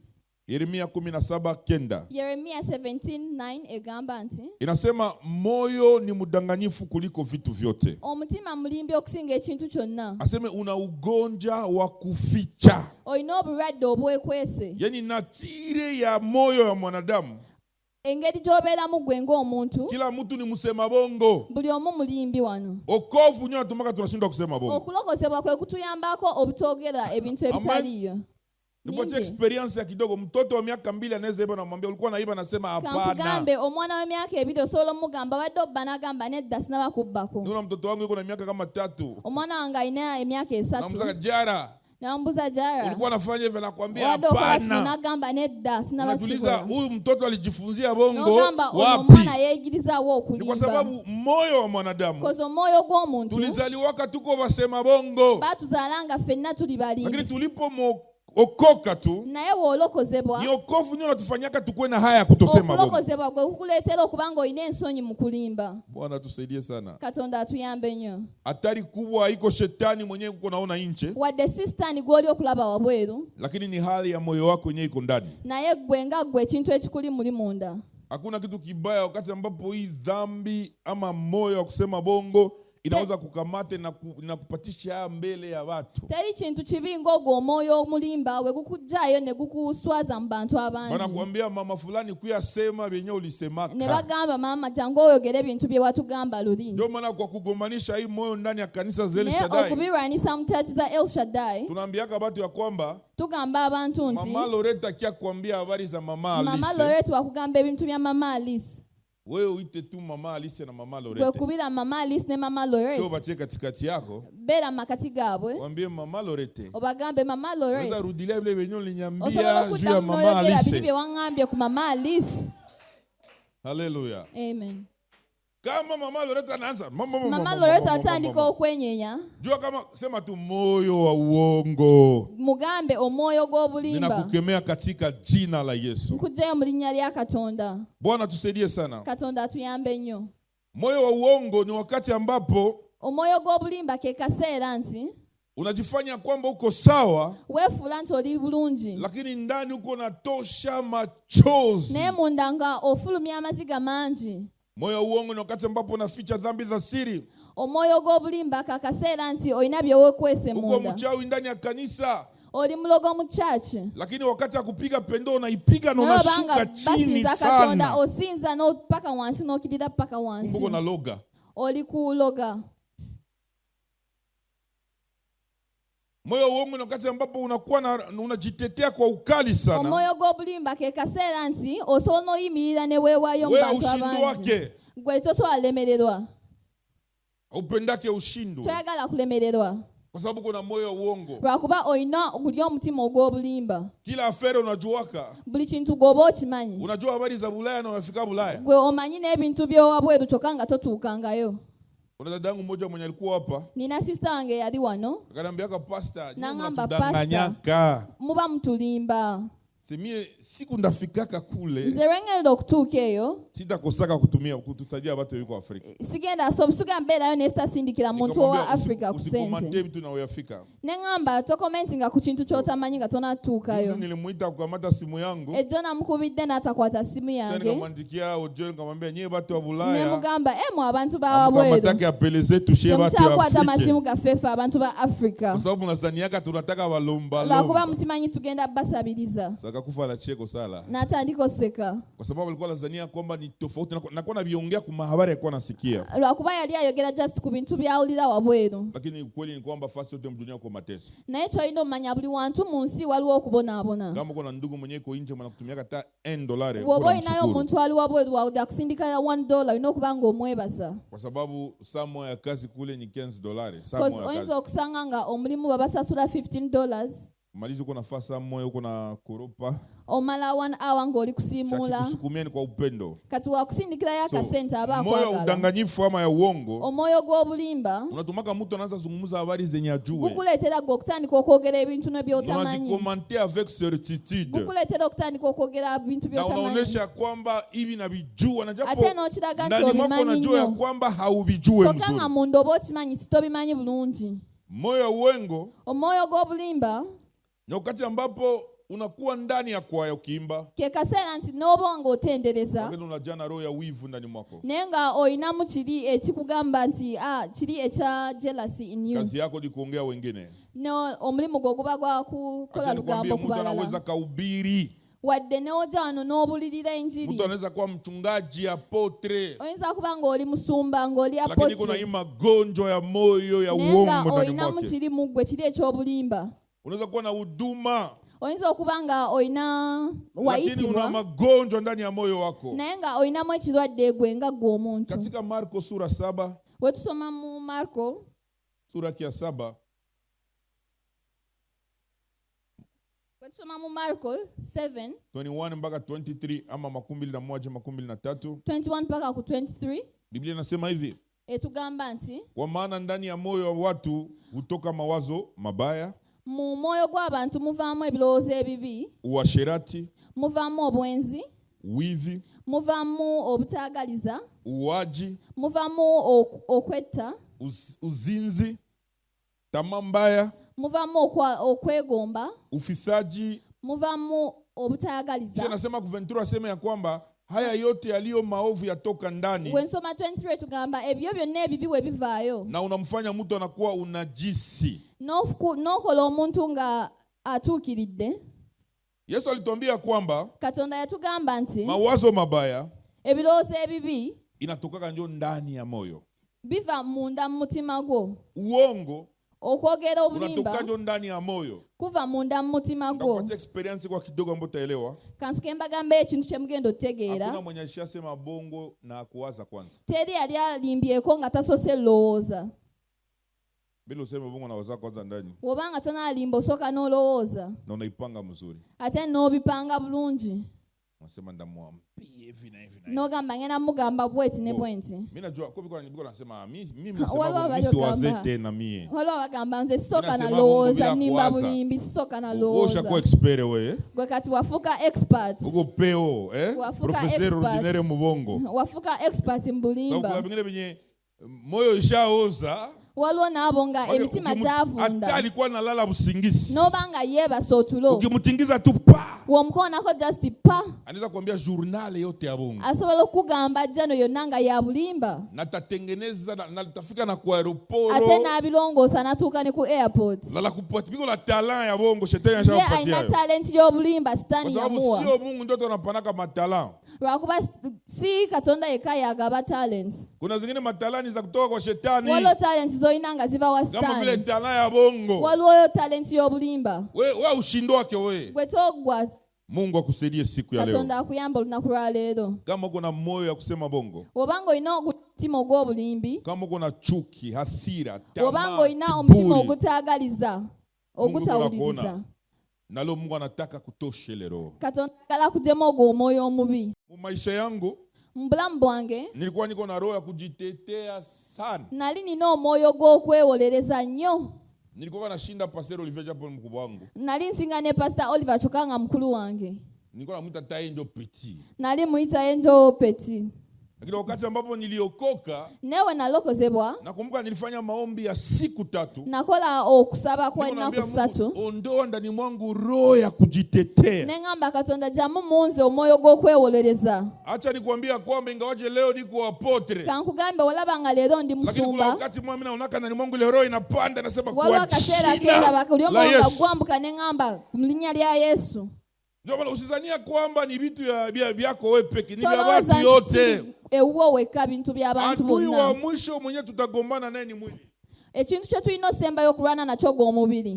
Yeremia 17:9 Yeremiya 17:9 egamba nti, inasema moyo ni mdanganyifu kuliko vitu vyote. Omutima mulimbi okusinga ekintu kyonna. Aseme una ugonjwa wa kuficha, Olina obulwadde obwekwese. yaani nature ya moyo ya mwanadamu. Engeri gy'obeeramu gwe ng'omuntu. Kila mtu ni msema bongo. Buli omu mulimbi wano. Okovu nyo natumaka tunashindwa kusema bongo. Okulokozebwa kwe kutuyambako obutoogera ebintu Amen. ebitaliiyo. Nipatie Ningi. experience ya kidogo. Mtoto wa miaka 2 anaweza iba, namwambia ulikuwa naiba, nasema hapana. Kankugambe omwana w'emyaka 2 osobola omugamba badde obba n'agamba nedda sinaba kubbako. Niona mtoto wangu yuko na miaka kama 3. Omwana wange alina emyaka 3. Namuuliza Jara, Nambuuza Jara, ulikuwa unafanya hivi? Nakwambia obadde okola kino? hapana. N'agamba nedda sinaba Unajiuliza kikola. huyu mtoto alijifunzia bongo N'ogamba ono wapi? omwana yeeyigirizaawo Ni kwa okulimba. sababu moyo wa mwanadamu, Koza omwoyo gw'omuntu, tulizaliwaka tuko wasema bongo, baatuzaala nga ffenna tuli lakini balimbi. tulipookoka tu, Naye bw'olokozebwa, ni okovu ndio unatufanyaka tukuwe na haya ya kutosema bongo. okulokozebwa gwe kukuleetera okuba ng'olina ensonyi mu kulimba. Bwana tusaidie sana. Katonda atuyambe nnyo. Hatari kubwa haiko shetani mwenyewe uko naona nje, Wadde si sitaani gw'oli okulaba wabweru, lakini ni hali ya moyo wako wenyewe iko ndani. Naye ggwe nga ggwe ekintu ekikuli muli munda. Hakuna kitu kibaya wakati ambapo hii dhambi ama moyo wa kusema bongo inaweza kukamata na kupatisha haya mbele ya watu. Teri kintu kibi ng'ogwo omwoyo omulimba we gukugjayo ne gukuswaza mu bantu abangi. Wanakuambia mama fulani kuyasema vyenye Ne ulisemaka. bagamba maama jangu oyogere ebintu bye watugamba luli. Ndio maana kwa kugombanisha hii moyo ndani ya kanisa za El Naye Shaddai, okubirwanisa mu church za El Shaddai, tunaambiaka watu ya kwamba tugamba abantu nti mama Loretta akia kuambia habari za mama mama Alice, Loretta wakugamba ebintu bya mama Alice, wewe uite tu mama Alice na mama gwe Loretta, kubira mama Alice ne mama sio Loretta, batie katikati yako, beera mu makati gaabwe, waambie mama Loretta, obagambe mama unaweza Loretta, rudilia vile venye osobola uliniambia juu ya okuddamu mama n'oyogera biri Alice. bye waŋŋambye ku mama Alice. Haleluya. Amen. Kama mama Loretta anaanza mama, mama, Mama mama, Loretta mama, atandika mama. okwenyenya, Jua kama sema tu moyo wa uongo, mugambe omwoyo gw'obulimba, ninakukemea katika jina la Yesu. Nkugjayo mu linnya lya Katonda. Bwana tusaidie sana. Katonda atuyambe nnyo. Moyo wa uongo ni wakati ambapo Omwoyo gw'obulimba ke kaseera nti unajifanya kwamba uko sawa, weefuula nti oli bulungi, lakini ndani uko natosha machozi. Naye munda nga ofulumya amaziga mangi. Moyo wa uongo ni wakati ambapo unaficha dhambi za siri. Omwoyo gw'obulimba ke kaseera nti olina bye weekwese Uko munda. mchawi ndani ya kanisa, Oli mulogo mu church. Lakini wakati ya kupiga pendo unaipiga na Naye unashuka obanga chini basinza Katonda sana. osinza paka wansi n'okirira paka Kumbe uko wansi. na loga. Oli kuloga. Moyo wa uongo ni wakati ambapo unakuwa na unajitetea kwa ukali sana. Omwoyo gw'obulimba ke kaseera nti osobola n'oyimirira ne weewaayo mu Wewe bantu ushindi abangi. wake. Gwe tosobola lemererwa. Upendake ushindwe. Toyagala kulemererwa. Kwa sababu kuna moyo wa uongo. Lwakuba olina guli omutima ogw'obulimba. Kila afere unajuaka. Buli kintu gw'oba okimanyi. Unajua habari za Bulaya na unafika Bulaya. Gwe omanyi n'ebintu by'owabweru kyokka nga totuukangayo. Kuna dada yangu mmoja mwenye alikuwa hapa. Nina sister wange yali wano. Akaniambiaka pastor, nyinyi Nangamba, mnatudanganyaka. Muba mutulimba. Simie siku ndafikaka kule Nze lwe okutuuka eyo sitakosaka kutumia kututajia watu yuko Afrika. sigenda so siga mbeerayo ne sitasindikira muntu owa Nikamwambia, Africa ku ssente. Usikomante vitu na uyafika. Ne ŋŋamba tokomentinga ku kintu ky'otamanyi nga tonatuukayo. Juzi nilimuita kukamata simu yangu. Ejjo namukubidde n'atakwata simu Sasa yange. nikamwandikia audio nikamwambia nyie watu wa Ne Bulaya. mugamba emwe abantu ba wabweru. Amkamatake apele zetu shie watu wa Temukyakwata Afrika. masimu gaffe ffe abantu ba Africa. Kwa sababu mnazaniaka tunataka walomba Lwakuba lomba. mukimanyi tugenda basabiriza. Sasa kufa la cheko sala. N'atandika oseka. Kwa sababu alikuwa anazania kwamba ni tofauti na nakuwa naviongea kwa mahabari alikuwa nasikia. Lwakuba yali ayogera just ku bintu by'awulira wabweru. Lakini ukweli ni kwamba fasi yote mdunia kwa mateso. Naye ky'olina omanya buli wantu mu nsi waliwo okubonaabona. Kama uko na ndugu mwenyewe iko nje mwanakutumia hata $1 Bw'oba olinayo unamshukuru. omuntu ali wabweru wadde akusindika $1 olina okuba ng'omwebaza. Kwa sababu saa moja ya kazi kule ni $15. Saa Because moja ya oyinza kazi. okusanga nga omulimu babasasula $15 Malizi uko nafaa saa moja uko na koropa. omala 1 hour ng'oli kusiimuula. Kusukumia ni kwa upendo. Kati wakusindikirayo So, akasente aba moyo wa akwagala. udanganyifu ama ya uongo Omwoyo gw'obulimba unatumaka mtu anaanza zungumza habari zenye ajue. gukuleetera gwe okutandika okwogera ebintu ne by'otamanyi. Unazikomante avec certitude. Gukuleetera okutandika okwogera ebintu Na by'otamanyi. unaonesha kwamba hivi navijua na japo Ate n'okiraga nti ndani mwako obimanyi unajua ya nnyo. kwamba hauvijue Kyokka nga mzuri. munda oba okimanyi ti tobimanyi bulungi. Moyo wa uongo Omwoyo gw'obulimba ni wakati ambapo unakuwa ndani ya kwaya ukiimba, ke kaseera nti n'oba ng'otendereza lakini unajaa na roho ya wivu ndani mwako. naye nga olinamu kiri ekikugamba nti kiri ekya jealousy in you. Kazi yako ni kuongea wengine. No, omulimu gwo guba gwa kukola Acha nikwambie, lugambo mtu ku balala. anaweza kahubiri, Wadde n'ojja wano n'obulirira enjiri. mtu anaweza kuwa mchungaji apotre, Oyinza kuba ng'oli musumba ng'oli lakini kuna hii apotre magonjwa ya moyo ya naye nga uongo ndani olinamu mwake. kiri mu ggwe kiri eky'obulimba. Unaweza kuwa na huduma Oyinza okuba nga olina lakini una wayitibwa magonjwa ndani ya moyo wako. naye nga olinamu ekirwadde gwe nga ggwe omuntu. Katika Marko sura 7, Bwe tusoma mu Marko sura yake ya 7 bwe tusoma mu Marko 7 21 mpaka 23 ama 21 23, 21 mpaka ku 23 Biblia inasema hivi: etugamba nti kwa maana ndani ya moyo wa watu hutoka mawazo mabaya, mu mwoyo gw'abantu muvaamu ebirowoozo ebibi, uasherati, muvaamu obwenzi, wivi, muvaamu obutaagaliza, uaji, muvaamu okwetta, uzinzi, tamaa mbaya, muvaamu okwegomba, ufisaji. muvaamu Kisha obutaagaliza. nasema ku 23 asema ya kwamba haya yote yaliyo maovu yatoka ndani, Bwe nsoma 23 tugamba ebyo byonna ebibi bwe bivaayo na unamfanya mtu anakuwa unajisi. N'okola omuntu nga atuukiridde. Yesu alituambia kwamba Katonda yatugamba nti mawazo mabaya ebirowoozo ebibi inatokaka njo ndani ya moyo. biva munda mu mutima gwo. Uongo Okwogera obulimba unatoka njo ndani ya moyo. kuva munda mu mutima gwo. Nitakupatia experience kwa kidogo ambayo utaelewa. Kansuke mbagamba ekintu kye mugenda otegeera. Hakuna mwenye alishasema bongo na kuwaza kwanza. Teri yali alimbyeko nga tasoose lowooza. Bila useme bongo nawaza kwanza ndani Bw'oba nga tonaalimba osooka n'olowooza na unaipanga mzuri. ate n'obipanga bulungi. Unasema ndamwambia hivi na hivi na hivi. N'ogamba ngenda mugamba bweti ne bwenti. Mimi najua kwa biko niko nasema mimi Waliwo nasema mimi abayogamba. siwaze tena mie. Waliwo abagamba nze sisooka Mina sema nalowooza bongo bila nnimba kuwaza. bulimbi sisooka Wewe nalowooza. ushakuwa expert wewe. Gwe kati wafuuka expert. Uko peo eh? Wafuka Professeur expert. ordinaire mubongo. Wafuuka expert mu Sababu kuna bulimba. vingine vyenye moyo ishaoza. Waliwo n'abo nga emitima Hata gyavunda alikuwa nalala usingizi, n'oba nga yeebase otulo ukimtingiza tu pa, w'omukoonako just pa anaweza kuambia journal yote ya bongo asobola okukugamba jano yonna nga ya bulimba na tatengeneza na tafika na kwa aeroport ate n'abilongoosa n'atuuka ne ku airport. Lala kupati biko la talent ya bongo shetani Ye ashakupatia alina hayo. talenti y'obulimba Kwa sitaani sababu yamuwa sio Mungu ndio tunapanaka matalent. Lwakuba si katonda yekka yagaba talent. Kuna zingine matalani za kutoka kwa shetani Waliwo talenti z'olina nga ziva wa kama vile sitaani talent ya bongo. waliwo talenti y'obulimba We ushindwake we. gwe toggwa. Mungu akusaidie siku ya leo. Katonda akuyamba olunaku lwa leero. Kama uko na moyo ya kusema bongo, Bw'obanga olina omutima ogw'obulimbi kama uko na chuki, hasira, bw'obanga tamaa, olina omutima kiburi, ogutaagaliza Mungu ogutawuliriza anakuona. Na leo Mungu anataka kutoshe ile roho. Katonda agala kugyemu ogwo omwoyo omubi. Mu maisha yangu Mu bulamu bwange nilikuwa niko na roho ya kujitetea sana. Nali nina omwoyo gw'okwewolereza nnyo. Nilikuwa nashinda Pastor Olivier japo mkubwa wangu. Nali nsinga ne Pasita Oliver kyokka nga mukulu wange. Nilikuwa namuita taye ndio petit. Nali muyita enjo petit. Lakini wakati ambapo niliokoka, Naye nalokozebwa nakumbuka nilifanya maombi ya siku 3. Nakola okusaba kwa Niko ennaku naambia ssatu Mungu, ondoa ndani mwangu roho ya kujitetea. Ne ŋŋamba katonda gyamu mu nze omwoyo gw'okwewolereza. Acha nikwambia kwamba ingawaje leo niko apotre, Kankugambe olaba nga leero ndi lakini kuna musumba wakati mwa mimi naonaka ndani mwangu ile roho inapanda, nasema waliwo kwa akaseera jina kendaba buli la omwoyo nga Yesu. gwambuka ne ŋŋamba mu linnya lya Yesu. Ndio maana usizania kwamba ni vitu ya vyako wewe peke, ni vya Tolowooza watu nti yote. kiri ewuwo wekka bintu by'abantu Adui wa bonna. mwisho mwenye tutagombana naye ni mwili. Ekintu kye tulina osembayo okulwana nakyo gw'omubiri.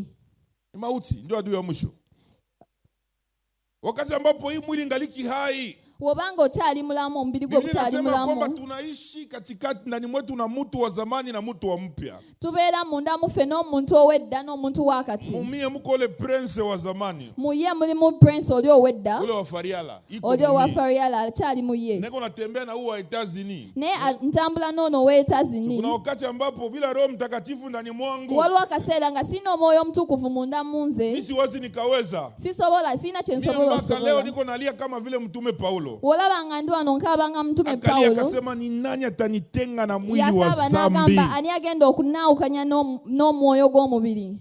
Ni mauti ndio adui wa mwisho. Wakati ambapo hii mwili ingaliki hai, Bw'obanga okyali mulamu omubiri gwe Biblia gukyali inasema kwamba mulamu tunaishi katikati ndani mwetu na mtu wa zamani na mtu wa mpya. Tubeera munda muffe n'omuntu ow'edda n'omuntu w'akati. Mumie muko ule prince wa zamani, Mu ye mulimu prince oli ow'edda ule wa Fariala. Iko oli owa mumie. Fariala akyali mu ye. Niko natembea na huu wa Etazini. Naye ntambula n'ono ow'etazini. Kuna wakati ambapo bila Roho Mtakatifu ndani mwangu Waliwo akaseera nga sirina omwoyo omutukuvu munda mu nze mimi siwezi nikaweza. sisobola sirina kye Mie nsobola mpaka leo osobola. niko nalia kama vile mtume Paulo. Bw'olaba nga ndi wano nkaaba nga mutume Akalia Pawulo akasema, ni nani atanitenga na mwili wa yakaaba zambi? n'agamba ani agenda okunaawukanya n'omwoyo gw'omubiri.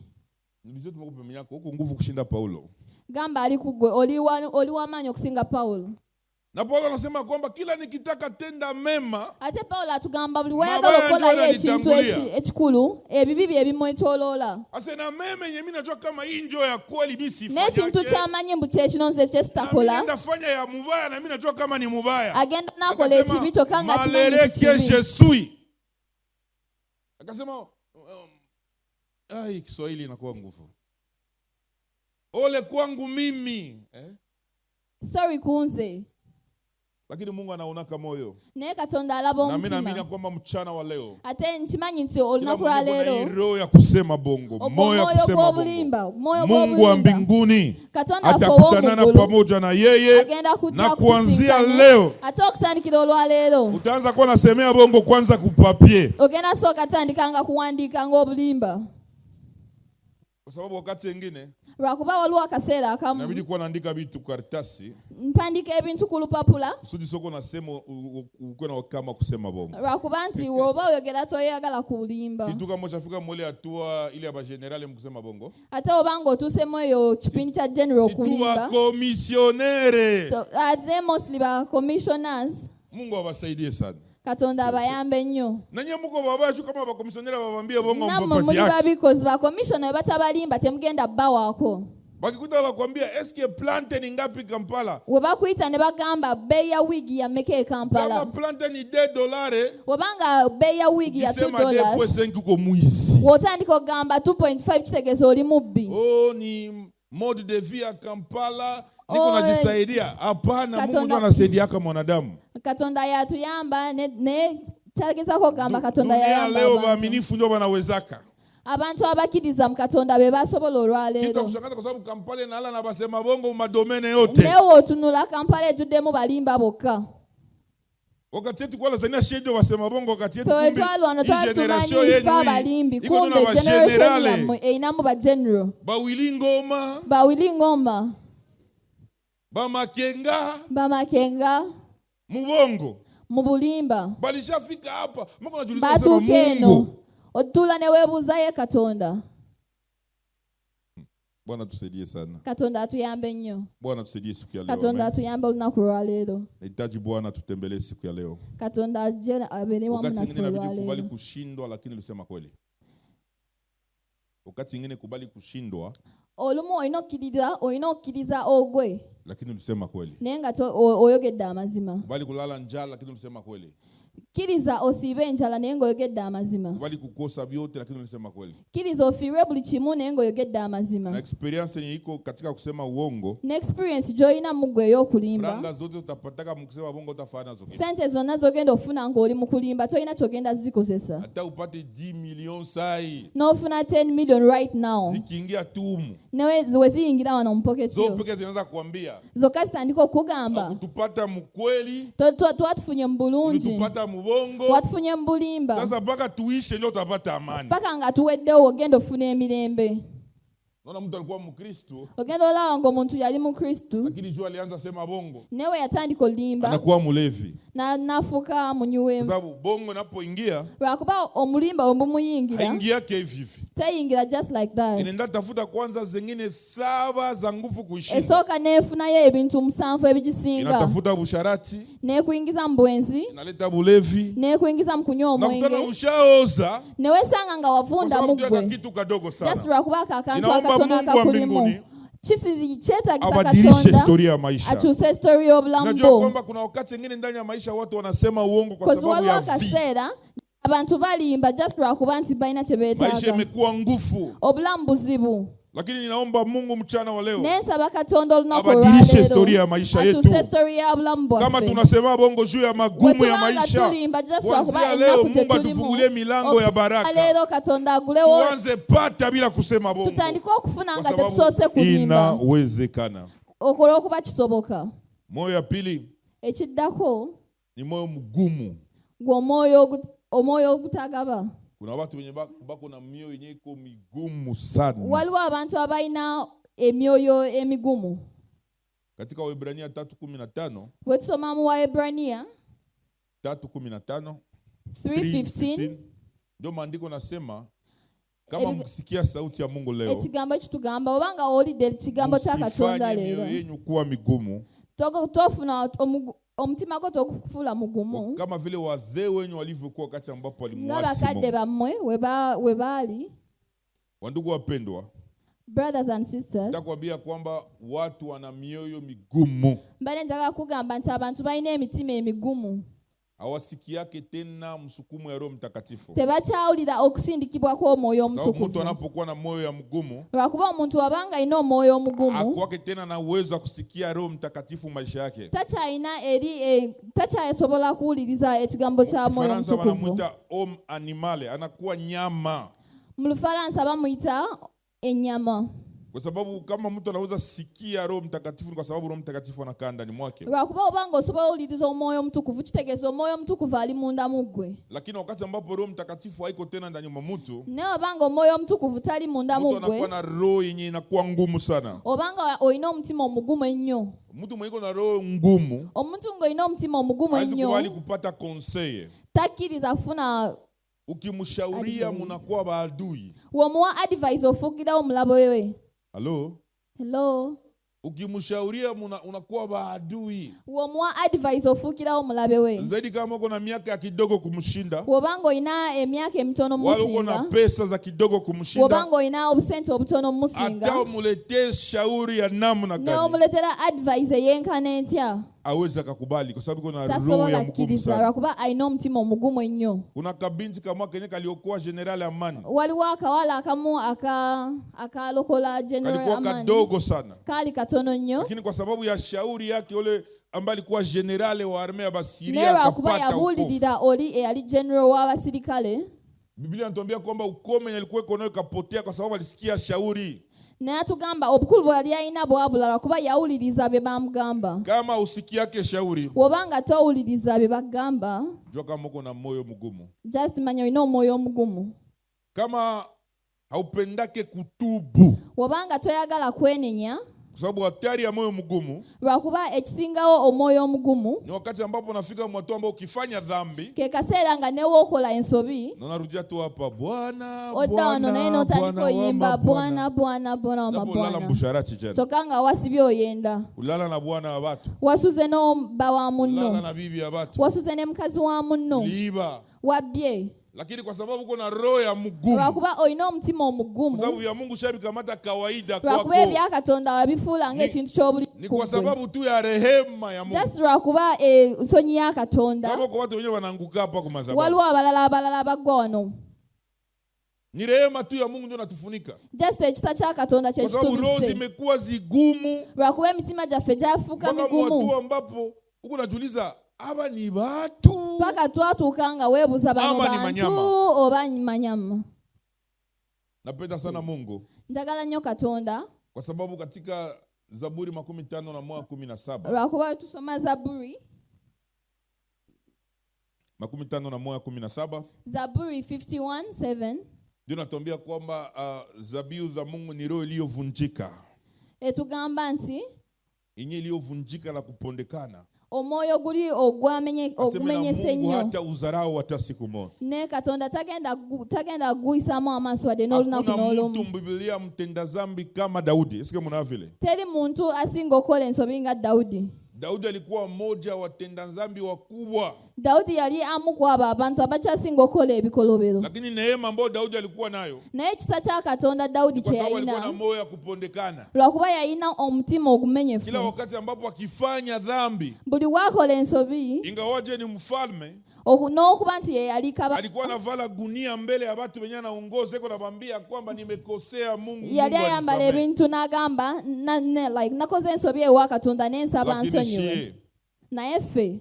Nilizio tumekupa yako huko nguvu kushinda Paulo. Gamba ali ku ggwe oli w'amaanyi okusinga Pawulo. Na Paulo anasema kwamba kila nikitaka tenda mema, Ate Pawulo atugamba buli wayagala Mabaya okukolayo ndio ekintu yananitangulia. Ekikulu ebibi bye bimwetooloola. Ase na meme yenye mimi najua kama hii ndio ya kweli mimi N'ekintu sifanyake. ky'amanyi mbu kyekino nze Na mimi kyesitakola nenda fanya ya mubaya na mimi najua kama ni mubaya. Agenda n'akola Akasema, ekibi kyokka nga kimanyi malere nti que kibi. je suis. Akasema ai Kiswahili inakuwa nguvu. Ole kwangu mimi, eh? Sorry ku nze. Lakini Mungu anaonaka moyo. Naye Katonda alaba Na mimi naamini omutima. kwamba mchana wa leo Ate nkimanyi nti kila olunaku lwa mwenye kuna hii leero roho ya kusema bongo, ogwo moyo ya omwoyo kusema bongo. gw'obulimba omwoyo Mungu wa gw'obulimba mbinguni Katonda affe atakutanana ow'omu ggulu pamoja na yeye, agenda kujja na kuanzia akusisinkane. leo Ate okutandikira olwaleero utaanza kuwa nasemea bongo kwanza kupapie, ogenda sooka tandika nga kuwandiika ng'obulimba kwa sababu wakati wengine lwakuba waliwo akaseera akamu inabidi kuwa naandika vitu karatasi mpandiika ebintu ku lupapula kusudi soko nasema ukuwe na kama kusema bongo. Lwakuba nti bw'oba oyogera toyagala kulimba. Si tu kama ushafika mwele hatua ile ya bagenerale mkusema bongo, Ate oba ng'otuusemu eyo kipindi kya general si tu okulimba bakomisionere. Ate mostly ba commissioners. Mungu awasaidie sana. Katonda abayambe nnyo. Nanye muko babashu kama bakomisionere babambie bongo Nammwe mpapati muli yake. babikozi bakomishona bwe batabalimba temugenda bbawaako. Bakikuta wanakuambia eske plante ni ngapi Kampala? We bakuyita ne bagamba bbeeyi ya wiigi ya mmeka e Kampala. Kama plante ni 2 dollars, Wabanga bbeeyi ya wiigi ya 2 ukisema dollars 2.5 uko mwizi. w'otandika okugamba 2.5 kitegeeza oli mubbi. Oh, ni mode de vie ya Kampala niko Oh, najisaidia. Hapana, Mungu Katonda- ndo anasaidiaka mwanadamu. Katonda yatuyamba ne kyagezaako okugamba Katonda Dunia yayamba leo abantu. waaminifu ndio wanawezaka. Abantu abakkiriza mu Katonda be basobola Kitu olwaleero. kushangaza kwa sababu Kampala inalala na basema bongo madomene yote. Naye w'otunula Kampala ejjuddemu balimba bokka. Wakati yetu kwa Tanzania shejo wasema bongo wakati yetu Ffe we kumbe twali wano hii twali generation tumanyi yenu ffe hii abalimbi iko kumbe na generation bagenerale yammwe erinamu ba general bawili ngoma bawili ngoma bamakenga bamakenga mubongo mu bulimba balishafika hapa mko najiuliza sema batuuka eno Mungu Otuula ne weebuuza ye Katonda. Bwana tusaidie sana. Katonda atuyambe nnyo. Bwana tusaidie siku ya leo. Katonda Amen. atuyambe olunaku lwaleero. Nahitaji Bwana tutembelee siku ya leo. Katonda ajje abeere wamu Wakati naffe mwingine inabidi kubali olwaleero. kushindwa, lakini ulisema kweli. Wakati mwingine kubali kushindwa, Olumu olina okkiriza ogwe, lakini ulisema kweli. Naye nga oyogedde amazima. Kubali kulala njaa, lakini ulisema kweli. Kkiriza osiibe enjala naye ng'oyogedde amazima. Kubali kukosa vyote, lakini ulisema kweli. Kkiriza ofiirwe buli kimu naye ng'oyogedde amazima. Na experience yenye iko katika kusema uongo, Ne experience gy'olina mu ggwe ey'okulimba, franga zote utapataka mkusema bongo utafanya nazo kitu. Sente zonna z'ogenda ofuna ng'oli mu kulimba tolina ky'ogenda zikozesa. Hata upate 10 millions sai N'ofuna 10 million right now, zikiingia tumu newe we ziyingira wano mu pocket yo, zo peke zinaweza kuambia zokka zitandika okugamba, kutupata mkweli, twatufunye mu bulungi, ulitupata mubongo. Watufunye mu bulimba. Sasa mpaka tuishe ndio utapata amani. Paka nga tuweddewo ogenda ofuna emirembe. Naona mtu alikuwa Mkristo, Ogenda olaba ng'omuntu yali mukristu, lakini juu alianza sema bongo, naye yatandika olimba, anakuwa mlevi, n'afuuka munywi kwa w'enva, sababu bongo inapoingia lwakuba omulimba bwe bumuyingira, haingi yake hivi hivi, teyingira just like that, inaenda tafuta kwanza zingine saba za nguvu kuishinda, esooka n'efunayo ebintu musanvu ebigisinga, inatafuta busharati, n'ekuyingiza mu bwenzi, inaleta bulevi, n'ekuyingiza mu kunywa nakutana omwenge, ushaoza ne weesanga nga kwa wavunda sababu mu tu ya ggwe kitu kadogo just sana. lwakuba ako akantu Inaomba akatono Mungu wa akakulimu. mbinguni Kyetaagisa abadilishe Katonda historia ya maisha. akyuse story y'obulamu Najua bwo. kwamba kuna wakati wengine ndani ya maisha watu wanasema uongo kwa 'Cause sababu waliwo ya vi. akaseera abantu balimba just lwakuba nti balina kye Maisha beetaaga. imekuwa ngufu, Obulamu buzibu, lakini ninaomba Mungu mchana wa leo naye nsaba Katonda olunaku abadilishe olwaleero historia ya maisha yetu. akyuse story ya bulamu Kama bwaffe. tunasema bongo juu ya magumu ya Bwe tubanga maisha, tulimba just lwakuba kuanzia leo ennaku Mungu gye tulimu, atufungulie milango ya baraka, leero Katonda agulewo, tuanze pata bila kusema bongo, tutandike okufuna kwa nga sababu tetusoose kulimba, inawezekana. olw'okuba kisoboka. Moyo ya pili Ekiddako ni moyo mgumu. gwe omwoyo ogutagaba. Kuna watu wenye bako na mioyo yenye iko migumu sana. Waliwo abantu abalina emyoyo emigumu. Katika Waebrania 3:15, Bwe tusoma mu Waebraniya 3:15, 3:15, ndio maandiko nasema kama mkisikia sauti ya Mungu leo, ekigambo ekitugamba obanga owulidde ekigambo kya Katonda msifanye leero, mioyo yenyu kuwa migumu tofuna omutima gwo togufuula mugumu, kama vile wazee wenyu walivyokuwa wakati ambapo nga walimuasi bakadde Mungu. bammwe we baali. Wandugu wapendwa, Brothers and sisters, nitakwambia kwamba watu wana mioyo migumu, mbadde njagala kugamba nti abantu balina emitima emigumu, hawasikiake tena msukumo ya Roho Mtakatifu. Tebakyawulira okusindikibwa kw'omwoyo Sababu mtu omutukuvu. anapokuwa na moyo ya mgumu Lwakuba omuntu wabanga alina omwoyo omugumu, hakuwake tena na uwezo wa kusikia Roho Mtakatifu maisha yake. Takyalina eri takyasobola kuwuliriza ekigambo kya mwoyo Kifaransa omutukuvu. wanamwita homme animale, anakuwa nyama, Mu Lufalansa bamuyita ennyama. Kwa sababu kama mtu anaweza sikia Roho Mtakatifu ni kwa sababu Roho Mtakatifu anakaa ndani mwake. Lwakuba obanga osobola owuliriza omwoyo omutukuvu kitegeeza omwoyo omutukuvu ali munda mu ggwe. Lakini wakati ambapo Roho Mtakatifu haiko tena ndani mwa mtu, Naye obanga omwoyo omutukuvu tali munda mu mtu anakuwa ggwe, na roho yenye inakuwa ngumu sana. Obanga olina omutima omugumu ennyo. Mtu mwenye iko na roho ngumu Omuntu ng'olina omutima omugumu hawezi ennyo kubali kupata conseil. takkiriza kufuna Ukimshauria advice. munakuwa maadui. W'omuwa advice ofuukirawo mulabe we. Halo? Hello? Ukimshauria unakuwa maadui. W'omuwa advice ofuukirawo mulabe we. Zaidi kama uko na miaka ya kidogo kumshinda, Bw'obanga olina emyaka emitono wala uko na mumusinga, pesa za kidogo kumshinda, bw'obanga olina obusente obutono mumusinga, hata umuletee shauri ya namna gani, n'omuleetera advice eyenkana etya, awezi akakubali kwa sababu iko na roho ya tasobola mgumu kkiriza sana. lwakuba alina omutima omugumu ennyo. Kuna kabinti kamwa kenye kaliokoa General Amani, Waliwo akawala akamu akalokola General kalikuwa Amani, kadogo sana, kaali katono nnyo, lakini kwa sababu ya shauri yake yule ambaye alikuwa generale wa armée ya naye Basiria lwakuba akapata wokovu. yabuulirira oli eyali general w'abasirikale. Biblia inatuambia kwamba ukome yenye alikuwa iko nayo ikapotea kwa sababu alisikia shauri. Naye atugamba obukulu bwe yali alina bwabula lwakuba yawuliriza bye bamugamba. Kama usikiake shauri, Bw'obanga towuliriza bye bagamba, jua kama uko na moyo mgumu. Just manya olina omwoyo omugumu. Kama haupendake kutubu, Bw'obanga toyagala kwenenya, kwa Kwa sababu hatari ya moyo mgumu Lwakuba ekisingawo omwoyo omugumu ni wakati ambapo unafika mwato ambao ukifanya dhambi ke kaseera nga newookola ensobi na unarudia tu hapa, Bwana odda wano naye Bwana n'otandika Bwana oyimba wa bwana mabwana. Bwana bwana wa Japo ulala mabwana mbusharati jana, kyokka nga wasibye oyenda ulala na bwana wa watu, wasuze n'obba wa ulala munno na bibi ya watu, wasuze ne mukazi wa munno uliiba, wabbye lakini kwa sababu uko na roho ya mgumu, lwakuba olina omutima kwa omugumu sababu ya Mungu shabikamata kawaida lwakuba kwako, ebya Katonda wabifuula ng'ekintu ky'obuli ni kwa sababu tu ya rehema ya Mungu. Just lwakuba ensonyi ya Katonda. Kama kwa watu wenyewe wanaanguka hapa kwa madhabahu, Waliwo abalala abalala baggwa wano. Ni rehema tu ya Mungu ndio natufunika, Just ekisa kya Katonda kwa sababu roho kyekitubisse zimekuwa zigumu lwakuba emitima gyaffe gyafuuka mpaka migumu mwatu ambapo huko najiuliza, aba ni watu paka twatuuka nga weebuuza bano Ama ni bantu manyama. Oba manyama. Napenda sana Mungu Njagala nnyo Katonda kwa sababu katika Zaburi 51:17, lwakuba tusoma Zaburi 51:17, Zaburi 51:7 ndio natuambia kwamba zabiu za Mungu ni roho iliyovunjika, etugamba nti yenye iliyovunjika na kupondekana, omwoyo guli aseme na ogumenyese Mungu ennyo hata uzarau hata siku moja. Ne Katonda tagenda kuguyisaamu amaaso wadde n'olunaku Hakuna n'olumu. mtu mbiblia mtenda zambi kama Daudi. Sikia mna vile Teri muntu asinga okukola ensobi nga Dawudi. Daudi alikuwa mmoja wa watenda zambi wakubwa, Dawudi yali amu ku abo abantu abakyasinga okukola ebikolobero lakini neema ambayo Daudi alikuwa nayo, naye ekisa kya Katonda Dawudi kwa kye sababu alikuwa na yalina moyo ya kupondekana. lwakuba yalina omutima ogumenyefu Kila wakati ambapo akifanya dhambi, buli waakola ensobi ingawaje ni mfalme, n'okuba nti ye yali kabaka alikuwa anavala gunia mbele ya watu wenyewe anaongoza, iko nabambia kwamba nimekosea Mungu, yali Mungu ayambala anisamehe. ebintu n'agamba like, nakoze ensobi ewa Katonda n'ensaba Lakini nsonyiwe shie naye ffe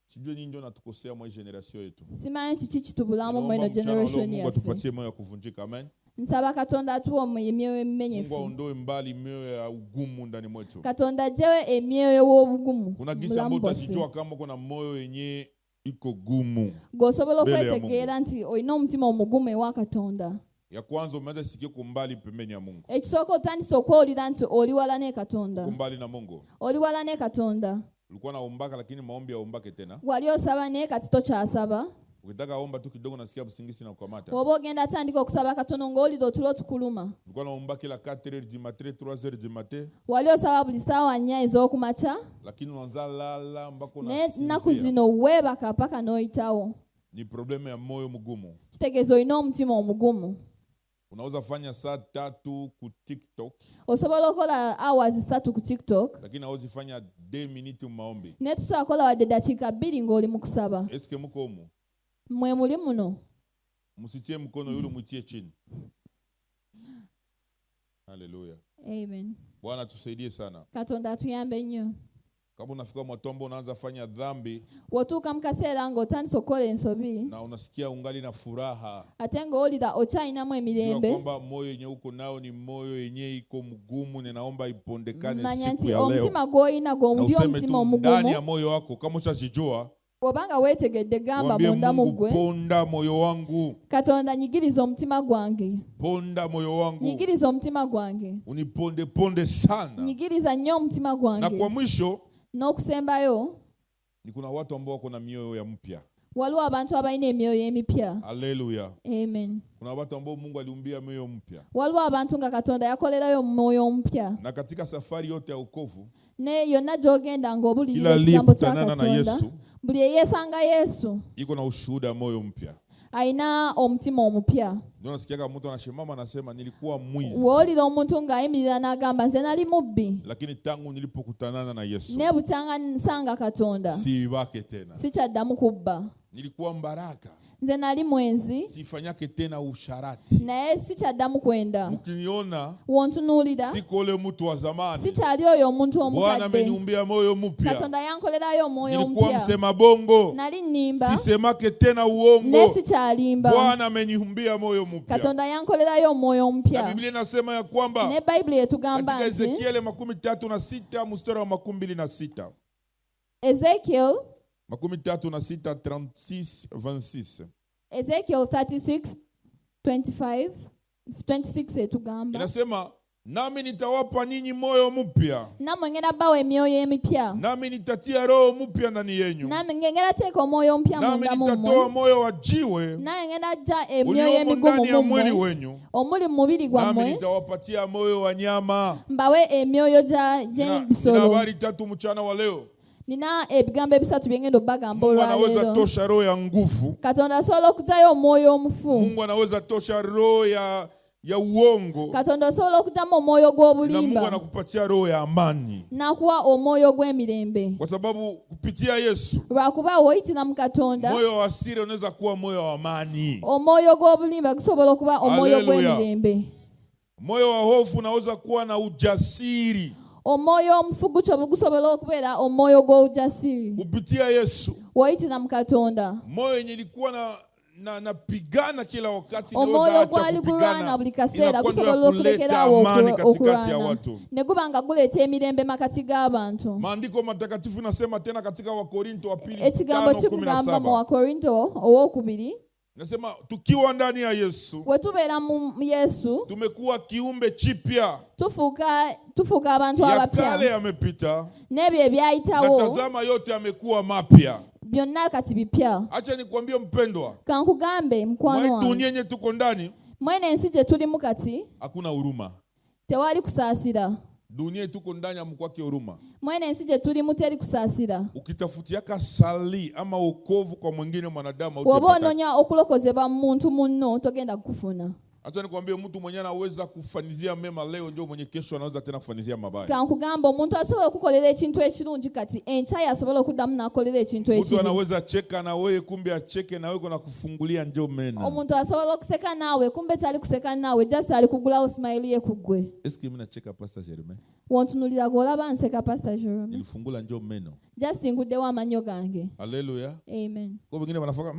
sijue nini ndio natukosea mwa hii generation yetu. Simanyi kiki kitubulamu Ninaomba mweno mchana wa leo generation Mungu yaffe. atupatie moyo wa kuvunjika. Amen. Nsaba Katonda atuwe emyoyo Mungu emimenyefu. aondoe mbali mioyo ya ugumu ndani mwetu. Katonda aggyewo emyoyo w'obugumu Kuna mu gisi bulamu ambayo bwaffe. utajijua kama uko na moyo yenye iko gumu. Ng'osobola Mbele ya okwetegeera nti olina omutima omugumu ewa Katonda. Ya kwanza umeanza sikia uko mbali pembeni ya Mungu. Ekisooka otandise okwewulira nti oli wala ne Katonda. Uko mbali na Mungu. Oli wala ne Katonda. Ulikuwa naombaka lakini maombi yaombake tena. Wali osaba naye kati tokyasaba. Ukitaka omba tu kidogo nasikia usingizi na kukamata. Oba ogenda atandika okusaba katono ng'owulira otulo tukuluma. Ulikuwa naomba kila 4h du matin, 3h du matin, Wali osaba buli ssaawa 4 ez'okumakya lakini unaanza lala mpaka naye ennaku unasinzia. zino weebaka paka n'oyitawo. Ni problemu ya moyo mgumu. Kitegeeza olina omutima omugumu. Unaweza fanya saa 3 ku TikTok, Osobola okukola hours 3 ku TikTok lakini hauwezi fanya 2 minutes maombi. naye tosobola kukola wadde ddakiika 2 ng'oli mu kusaba. Eske muko humu? Mmwe muli muno. Msitie mkono yule, mwitie chini. Haleluya. Amen. Bwana tusaidie sana. Katonda atuyambe nnyo. Kama unafika mwatombo unaanza fanya dhambi Bw'otuuka mu kaseera ng'otandise okukola ensobi na unasikia ungali na furaha, ate ng'owulira okyalinamu jua emirembe kwamba moyo yenye uko nao ni moyo yenye iko mgumu, ninaomba ipondekane manya siku nti ya leo, omutima gw'olina na gw'omuli useme omutima tu ndani ya omugumu moyo wako, kama ushajijua, bw'oba nga weetegedde gamba mwambie munda mu Mungu, ggwe ponda moyo wangu, Katonda nyigiriza omutima gwange ponda moyo wangu, nyigiriza omutima gwange uniponde ponde sana. Nyigiriza nnyo omutima Na gwange kwa mwisho n'okusembayo ni kuna watu ambao wako na mioyo ya mpya. Waliwo abantu abalina emyoyo emipya. Haleluya. Amen. Kuna watu ambao Mungu aliumbia mioyo mpya, Waliwo abantu nga Katonda yakolerayo omwoyo omupya na katika safari yote ya wokovu, ne yonna gy'ogenda ng'obulirira kila ekigambo kya aliyekutanana na Katonda Yesu buli eyeesanga Yesu iko na ushuhuda wa moyo mpya. Alina omutima omupya. Ndio nasikiaga mtu anashimama anasema, nilikuwa mwizi, W'owulira omuntu ng'ayimirira n'agamba nze nali mubbi lakini tangu nilipokutanana na Yesu naye bukyanga nsanga Katonda siibake tena. sikyaddamu kubba. Nilikuwa mbaraka, Nze nali mwenzi sifanyake tena usharati. Naye sikyaddamu kwenda. Mkiniona Wontunuulira siko ule mtu wa zamani. Sikyali oyo omuntu Bwana omukadde. ameniumbia moyo mpya. Katonda yankolerayo omwoyo Nilikuwa omupya. msema bongo, Nali nnimba sisemake tena naye uongo. sikyalimba. Bwana ameniumbia moyo mpya. Katonda yankolerayo omwoyo Na omupya. Biblia inasema ya kwamba Ne Bayibuli etugamba katika nti Ezekieli 36 mstari wa 26, Ezekiel 36 36 26, Ezekiel 36 25 26 etugamba inasema Nami nitawapa ninyi moyo mpya, Nammwe ngenda bawa emyoyo emipya. Nami nitatia roho mpya ndani yenyu, Namwe ngenda teeka omwoyo omupya nami munda nitatoa mummwe. moyo wa jiwe Naye ngenda jja emyoyo uliomo emigumu ndani ya mwili mummwe wenyu, omuli mu mubiri nami gwammwe nitawapatia moyo wa nyama. Mbawe emyoyo Nina gy'ebisolo. habari tatu mchana wa leo. Nina ebigambo ebisatu bye ngenda obbagamba Mungu anaweza olwaleero. tosha roho ya nguvu. Katonda asobola okugyayo omwoyo omufu. Mungu anaweza tosha roho ya uongo, Katonda osobola okugyamu omwoyo na Mungu gw'obulimba anakupatia roho ya amani, n'akuwa omwoyo gw'emirembe kwa sababu kupitia Yesu lwakuba woyitira mu Katonda moyo wa asiri unaweza kuwa moyo wa amani. Omwoyo gw'obulimba gusobola okuba omwoyo Haleluya. gw'emirembe. Moyo wa hofu unaweza kuwa na ujasiri Omwoyo omufu gutyo gusobola okubeera omwoyo gw'obujasiri kupitia Yesu. woyitira mu Katonda. Moyo yenye ilikuwa na napigana kila wakati inaweza Omwoyo acha gwali gulwana kupigana, buli kaseera inakuwa ndio gusobola ya kuleta okulekeraawo amani katikati ya okulwana watu. ne guba nga guleeta emirembe makati g'abantu. Maandiko matakatifu nasema tena katika Wakorinto wa pili Ekigambo 5:17. kikugamba mu Wakorinto owokubiri Nasema tukiwa ndani ya Yesu bwe tubeera mu Yesu tumekuwa kiumbe chipya, tufuuka abantu ya abapya kale yamepita n'ebyo na ebyayitawo tazama yote yamekuwa mapya. Byonna kati bipya. Acha nikwambie mpendwa, Kankugambe mukwano mwa wange dunia yenye tuko ndani mwene ensi gye tulimu kati hakuna huruma. Tewali kusaasira. Dunia tuko ndani hamkwake huruma. Mwene ensi gye tulimu teri kusaasira. Ukitafutiaka sali ama wokovu kwa mwingine mwanadamu Bw'oba hautapata. onoonya okulokozebwa mu muntu munno togenda kukufuna. Acha nikwambie, mtu mwenye anaweza kufanizia mema leo ndio mwenye kesho anaweza tena kufanizia mabaya. Kankugamba omuntu asobola okukolera ekintu ekirungi kati enkya yasobola okuddamu n'akolera ekintu Mtu ekibi. anaweza cheka na wewe, kumbe acheke na wewe kuna kufungulia njo meno. Omuntu asobola okuseka naawe kumbe tali kuseka naawe just ali kugulawo smile ye ku ggwe. Eske mimi nacheka, Pastor Jeremy? Wontunulira gw'olaba nseka, Pastor Jerome? Nilifungula njo meno. Just nguddewo amannyo gange. Haleluya. Amen. Kwa wengine wanafaka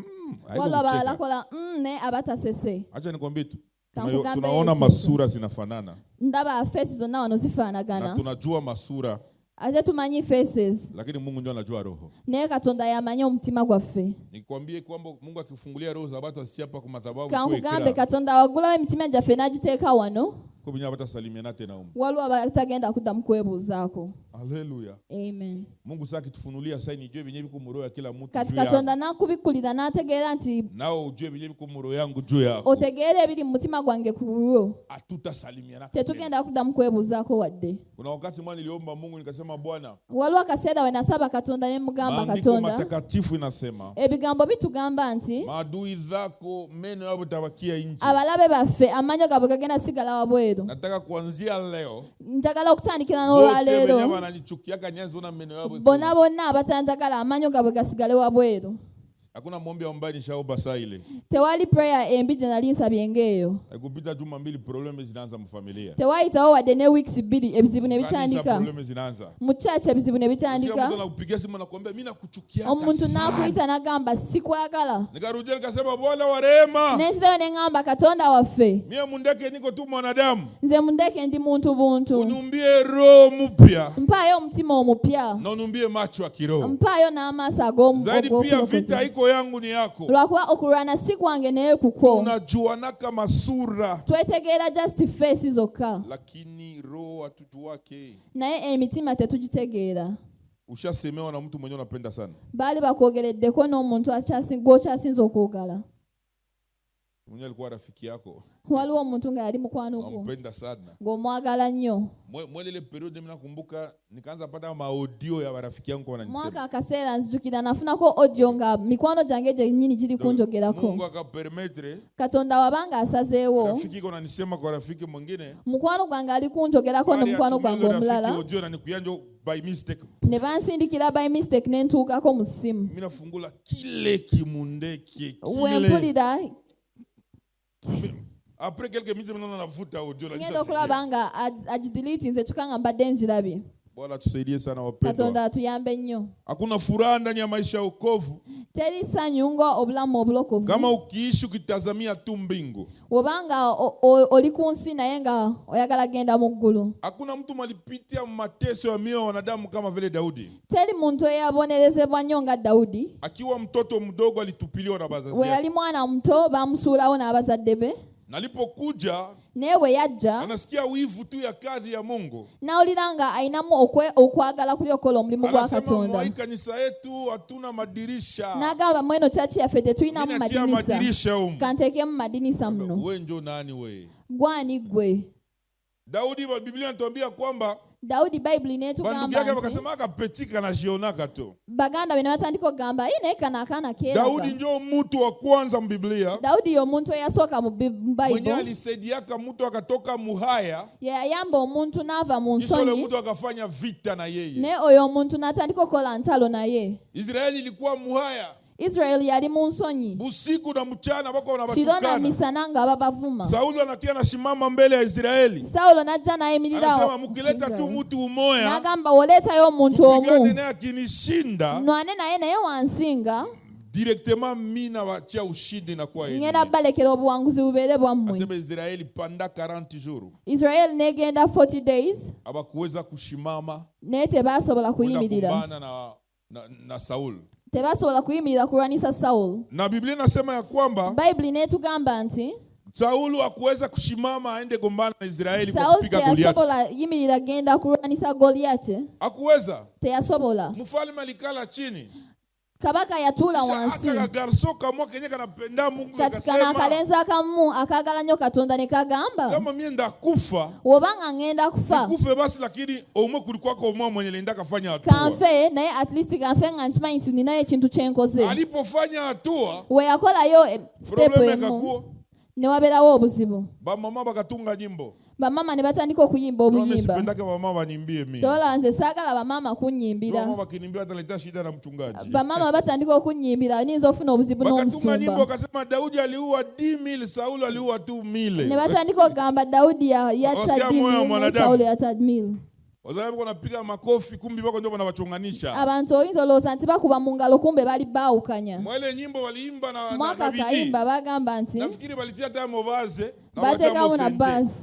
haiko Waliwo kucheka. abalakola naye abatasese. Acha nikwambie tu. Kankugambe Tunaona ekintu. masura zinafanana Ndaba face zonna wano na zifaanagana tunajua masura, ate tumanyi faces lakini Mungu ndio anajua roho. Naye Katonda yamanyi omutima gwaffe. Nikwambie kwamba Mungu akifungulia roho za watu asiye hapa kwa madhabahu Kankugambe Katonda wagulawo emitima gyaffe n'agiteeka wano kwa binya batasalimiana tena umu. Waliwo abatagenda kuddamu kwebuuzaako. Haleluya. Amen. Mungu sasa akitufunulia sasa nijue venye viko mu roho ya kila mtu Kati juu yangu. Katonda n'akubikkulira n'ategeera nti Nao ujue venye viko mu roho yangu juu yako. Otegeera ebiri mu mutima gwange ku lulwo Hatutasalimiana tena. Tetugenda kuddamu kwebuuzaako wadde. Kuna wakati mwana niliomba Mungu nikasema, Bwana, Waliwo akaseera we nasaba Katonda ne mugamba maandiko Katonda matakatifu inasema ebigambo bitugamba nti maadui zako meno yao tabakia nje. Abalabe baffe amannyo gaabwe gagenda sigala wabweru. Nataka kuanzia leo Njagala okutandikira wote wenye n'olwaleero wananichukiaka nianze ona meno yao. Bonna bonna abatanjagala amannyo gaabwe gasigale wabweru. Hakuna mwombi ambaye nishaomba saa ile. Tewali prayer embi gye nali nsabye ng'eyo. Kupita juma mbili problème zinaanza mfamilia. Tewayitawo wadde ne weeks 2 ebizibu ne Kanisa bitandika. problème zinaanza. Mu church ebizibu ne Sikia bitandika. mtu anakupigia simu anakuambia mimi nakuchukia. Omuntu n'akuyita n'agamba sikwagala. Nikarudia nikasema, Bwana wa rehema. Nenzirayo ne ŋŋamba Katonda waffe Mie mundeke niko tu mwanadamu. Nze mundeke ndi muntu buntu. Uniumbie roho mpya Mpaayo omutima omupya na uniumbie macho ya kiroho. Mpaayo n'amaaso Zaidi pia vita iko yangu ni yako. Lwakuba okulwana si kwange naye kukwo. Tunajuanaka masura Twetegeera just face zokka lakini roho hatujuake. Naye emitima tetugitegeera. Ushasemewa na mtu mwenyewe unapenda sana. Baali bakwogereddeko n'omuntu gw'okyasinze okwogala. Mwenyewe alikuwa rafiki yako. Waliwo omuntu nga yali mukwano gwo Unampenda sana. Ng'omwagala nnyo. Mwele ile période mimi nakumbuka nikaanza pata maaudio ya marafiki yangu wananisema. Mwaka akaseera nzijukira nafunako audio nga mikwano gyange gyennyini giri kunjogerako. Mungu akapermettre Katonda wabanga asazeewo rafiki iko nanisema kwa rafiki mwingine. Mukwano gwange ali kunjogerako ne Bali mukwano atumia gwange yule rafiki omulala audio na nikuyanjo by mistake. Ne bansindikira by mistake ne ntuukako mu ssimu. Mimi nafungula kile kimundeke kile. Wempulira Après quelques minutes maintenant navuta audio la ngenda okulaba nga agidelete nze kyokka nga mbadde ngirabye. Bwana tusaidie sana wapendwa. Katonda atuyambe nnyo. Hakuna furaha ndani ya maisha ya wokovu Teri ssanyu nga obulamu obulokovu kama ukiishi ukitazamia tu mbingu. Obanga oli ku nsi naye nga oyagala genda mu ggulu. Hakuna mtu malipitia mateso ya mioyo ya wanadamu kama vile Daudi. Teri muntu eyabonerezebwa nnyo nga Dawudi. Akiwa mtoto mdogo alitupiliwa na bazazi We yake. yali mwana muto bamusuulawo n'abazadde be. Nalipokuja Naye bwe yajja, anasikia wivu tu ya kazi ya Mungu. N'awulira nga ayinamu okwagala kuli okukola omulimu gwa Anasema Katonda. Mwa hii kanisa yetu hatuna madirisha. N'agamba mweno church yaffe tetulinamu Mimi natia madinisa. Madirisha humu. Kanteekemu madinisa muno. We njo nani we? Gwani gwe? Daudi wa Biblia inatuambia kwamba Dawudi Bayibuli bandugu n'etugamba yake nti wakasema akapetika na jionaka tu. Baganda be ne batandika okugamba, "Ye, naye kano akaana Daudi keeraga." njo mtu wa kwanza mbiblia Dawudi y'omuntu eyasooka mu mwenye Bayibuli alisaidiaka mtu akatoka muhaya, yeyayamba omuntu n'ava mu kisha ule nsonyi, mtu akafanya vita na yeye. Naye oyo omuntu n'atandika okukola ntalo naye. Israeli ilikuwa muhaya, Isirayiri yali mu nsonyi, usiku na mchana wako kiro na wanabatukana. misana nga babavuma. Sauli anakia anasimama mbele ya Israeli, Sawulo n'ajja n'ayimirira anasema mukileta tu mtu umoya n'agamba oleetayo omuntu tupigane omu naye, akinishinda nwane naye, naye wansinga, directement mina wachia ushindi na kwa yeye. Ŋŋenda balekera obuwanguzi bubeere bwammwe. Asema Israeli panda 40 jours Israel n'egenda 40 days, hawakuweza kushimama naye tebaasobola kwenda kuyimirira. kumbana na Saul. Tebasobola kuyimirira kulwanisa Sawulo. Na Biblia inasema ya kwamba Bayibuli n'etugamba nti Saulu hakuweza kushimama aende gombana na Israeli kwa Sawulo kupiga Goliathi. teyasobola yimirira genda kulwanisa Goliyati. Hakuweza. Teyasobola. Mfalme alikala chini. Kabaka yatuula Kisha wansi. aka garso kamwa kenye kanapenda Mungu Kati kano akasema, akalenzi akamu akaagala nnyo Katonda ne kagamba, kama mie ndakufa "Oba nga ŋŋenda kufa, nikufe basi, lakini omwe kulikwako omwe mwenye lenda kafanya hatua. Kanfe naye at least kanfe nga nkimanyi nti ninayo ekintu kye nkoze." Alipofanya hatua, We yakolayo step probleme emu, ikakuwa, ne wabeerawo obuzibu. bamama bakatunga nyimbo. Bamaama ne batandika okuyimba Ndio mimi obuyimba. sipendake bamama banimbie mimi. Tola nze saagala bamaama kunnyimbira. Mama bakinimbia ataleta shida na mchungaji. Bamaama batandika okunnyimbira niyinza ofuna obuzibu Bakatunga nyimbo n'omusumba. wakasema Daudi aliua 10,000, Saulo aliua tu 1,000. Ne batandika okugamba Dawudi yatta Wasikia moyo wa 10,000 ne mwanadamu. Sawulo yatta 1,000. Wazazi wako wanapiga makofi kumbi wako ndio wanawachonganisha. Abantu oyinza olowooza nti bakuba mu ngalo kumbe bali baawukanya. Mwele nyimbo waliimba na Mwaka na bidii. kayimba bagamba nti Nafikiri walitia hata movaze na wakatia bateekawo na mosente. baasi.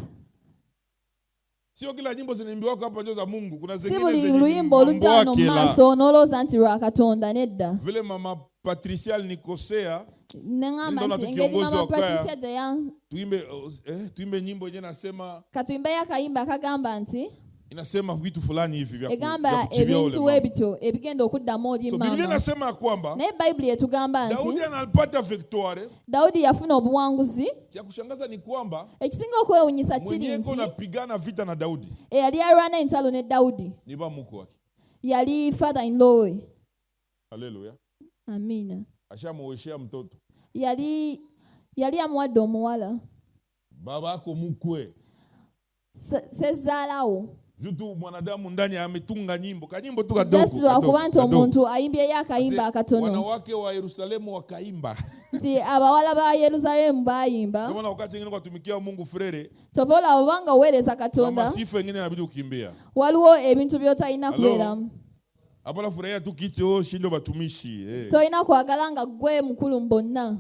Sio kila nyimbo zinaimbiwa hapa ndio za Mungu. Kuna Si zingine buli zenye luyimba mambo olujja wano mu yake la. maaso n'olowooza nti lwa Katonda, nedda. Vile mama Patricia alinikosea, Neŋŋamba Ndola nti tu engeri kiongozi mama wa kwaya. Patricia gye tuimbe nyimbo yenyewe nasema Katuyimbeyo akayimba akagamba nti inasema vitu fulani hivi egamba vya kuchibia ule ebintu mama. ebityo ebigenda okuddamu oli So Biblia maama. inasema ya kwamba Naye Bayibuli etugamba nti Daudi analipata victoire. Dawudi yafuna obuwanguzi. Cha kushangaza ni kwamba Ekisinga okwewuunyisa kiri mwenye nti napigana vita na Daudi eyali alwana entalo ne Dawudi ni ba mkwe wake. Yali father in law we. Haleluya. Amiina. Ashamuoshea mtoto. Yali amuwadde omuwala. Baba yako mkwe. Ssezaalawo. Juu tu mwanadamu ndani ametunga nyimbo, kanyimbo tu kadogo. Just lwakuba nti kadogo. omuntu ayimbyeyo akayimba akatono. Wanawake wa Yerusalemu wakaimba. Nti abawala ba Yerusaalemu baayimba. Ndio maana wakati mwingine kutumikia Mungu frere, Kyova olaba oba nga oweereza kama Katonda, sifa nyingine inabidi ukimbia. Waliwo ebintu by'otalina Hello? kubeeramu. Hapana furahia tu kiti oh shindo batumishi. Eh. Tolina kwagala nga ggwe mukulu mu bonna.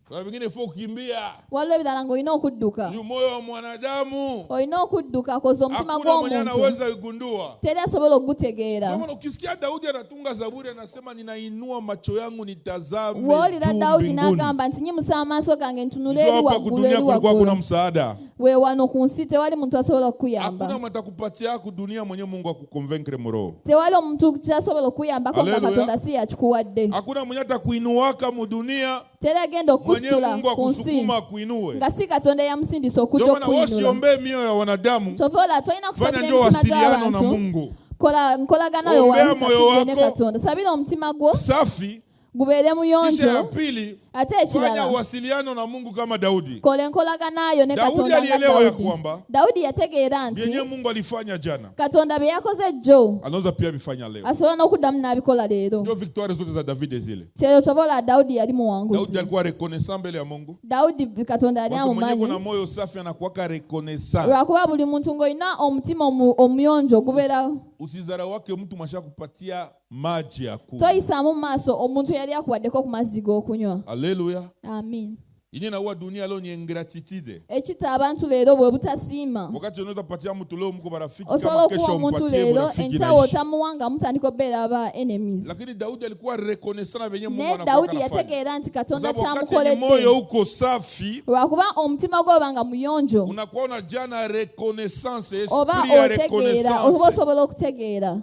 Kuna vingine fo kukimbia. Waliwo ebirala ng'olina okudduka. Ni moyo wa mwanadamu. Olina okudduka koza omutima Hakuna mwenye gw'omuntu anaweza igundua. teri asobola okugutegeera. Ndio maana ukisikia Daudi anatunga zaburi anasema ninainua macho yangu nitazame W'owulira juu Dawudi mbinguni. n'agamba nti nyimusa amaaso gange ntunule Njoo eri hapa waggulu kudunia eri kulikuwa waggulu. kuna msaada. We wano ku nsi tewali muntu asobola okukuyamba. Hakuna matakupatia kudunia mwenye Mungu akuconvaincre mroho. Tewali omuntu kyasobola okukuyambako nga Hallelujah. Katonda si yakikuwadde. Hakuna mwenye atakuinuaka mudunia Teri agenda mwenye okukusitula Mungu ku nsi akusukuma akuinue. nga si Katonda eyamusindisa okujja Ndio maana wewe okukuyinula. usiombee mioyo ya wanadamu, Kyova olaba tolina fanya kusabira ndio emitima wasiliano na gy'abantu. Mungu. Kola nkolagana yo Ombea wakati moyo gwe ne wako. Katonda. Sabira omutima gwo Safi. Gubeere Kisha ya muyonjo. pili, Ate fanya ekirala, uwasiliano na Mungu kama Daudi. kola enkolagana yo ne Daudi Katonda nga alielewa ya Dawudi. kwamba Dawudi yategeera nti vyenye Mungu alifanya jana Katonda bye yakoze jjo anaweza pia vifanya leo. asobola n'okuddamu n'abikola leero. Ndio victoire zote za David zile. Kyekyo kyova olaba Dawudi yali Daudi muwanguzi. alikuwa reconnaissant mbele ya Mungu. Dawudi Katonda yali Kwa sababu mwenye amumanyi. kuna moyo safi anakuwaka reconnaissant. Lwakuba buli muntu ng'olina omutima omuyonjo gubeera Usizara wake mtu mwasha kupatia maji ya kunywa. Toyisaamu mu maaso omuntu eyali akuwaddeko ku mazzi g'okunywa. Haleluya. Amin. Yenye naua dunia leo ni ingratitude. Ekita abantu leero bwe butasiima. Wakati unaweza patia mtu leo mko marafiki, Osobola kama kesho okuwa omuntu umpatie leero, urafiki enkya naishi. w'otamuwa nga mutandika okubeera aba enemies. Lakini Daudi alikuwa reconnaissant na venye Mungu Naye anakuwa Dawudi anafanya. yategeera nti Kwa Katonda sababu wakati ni kyamukoledde. moyo uko safi, Lwakuba omutima gwe oba nga muyonjo, unakuwa unajaa na reconnaissance, oba esprit ya otegeera, oba reconnaissance. osobola okutegeera.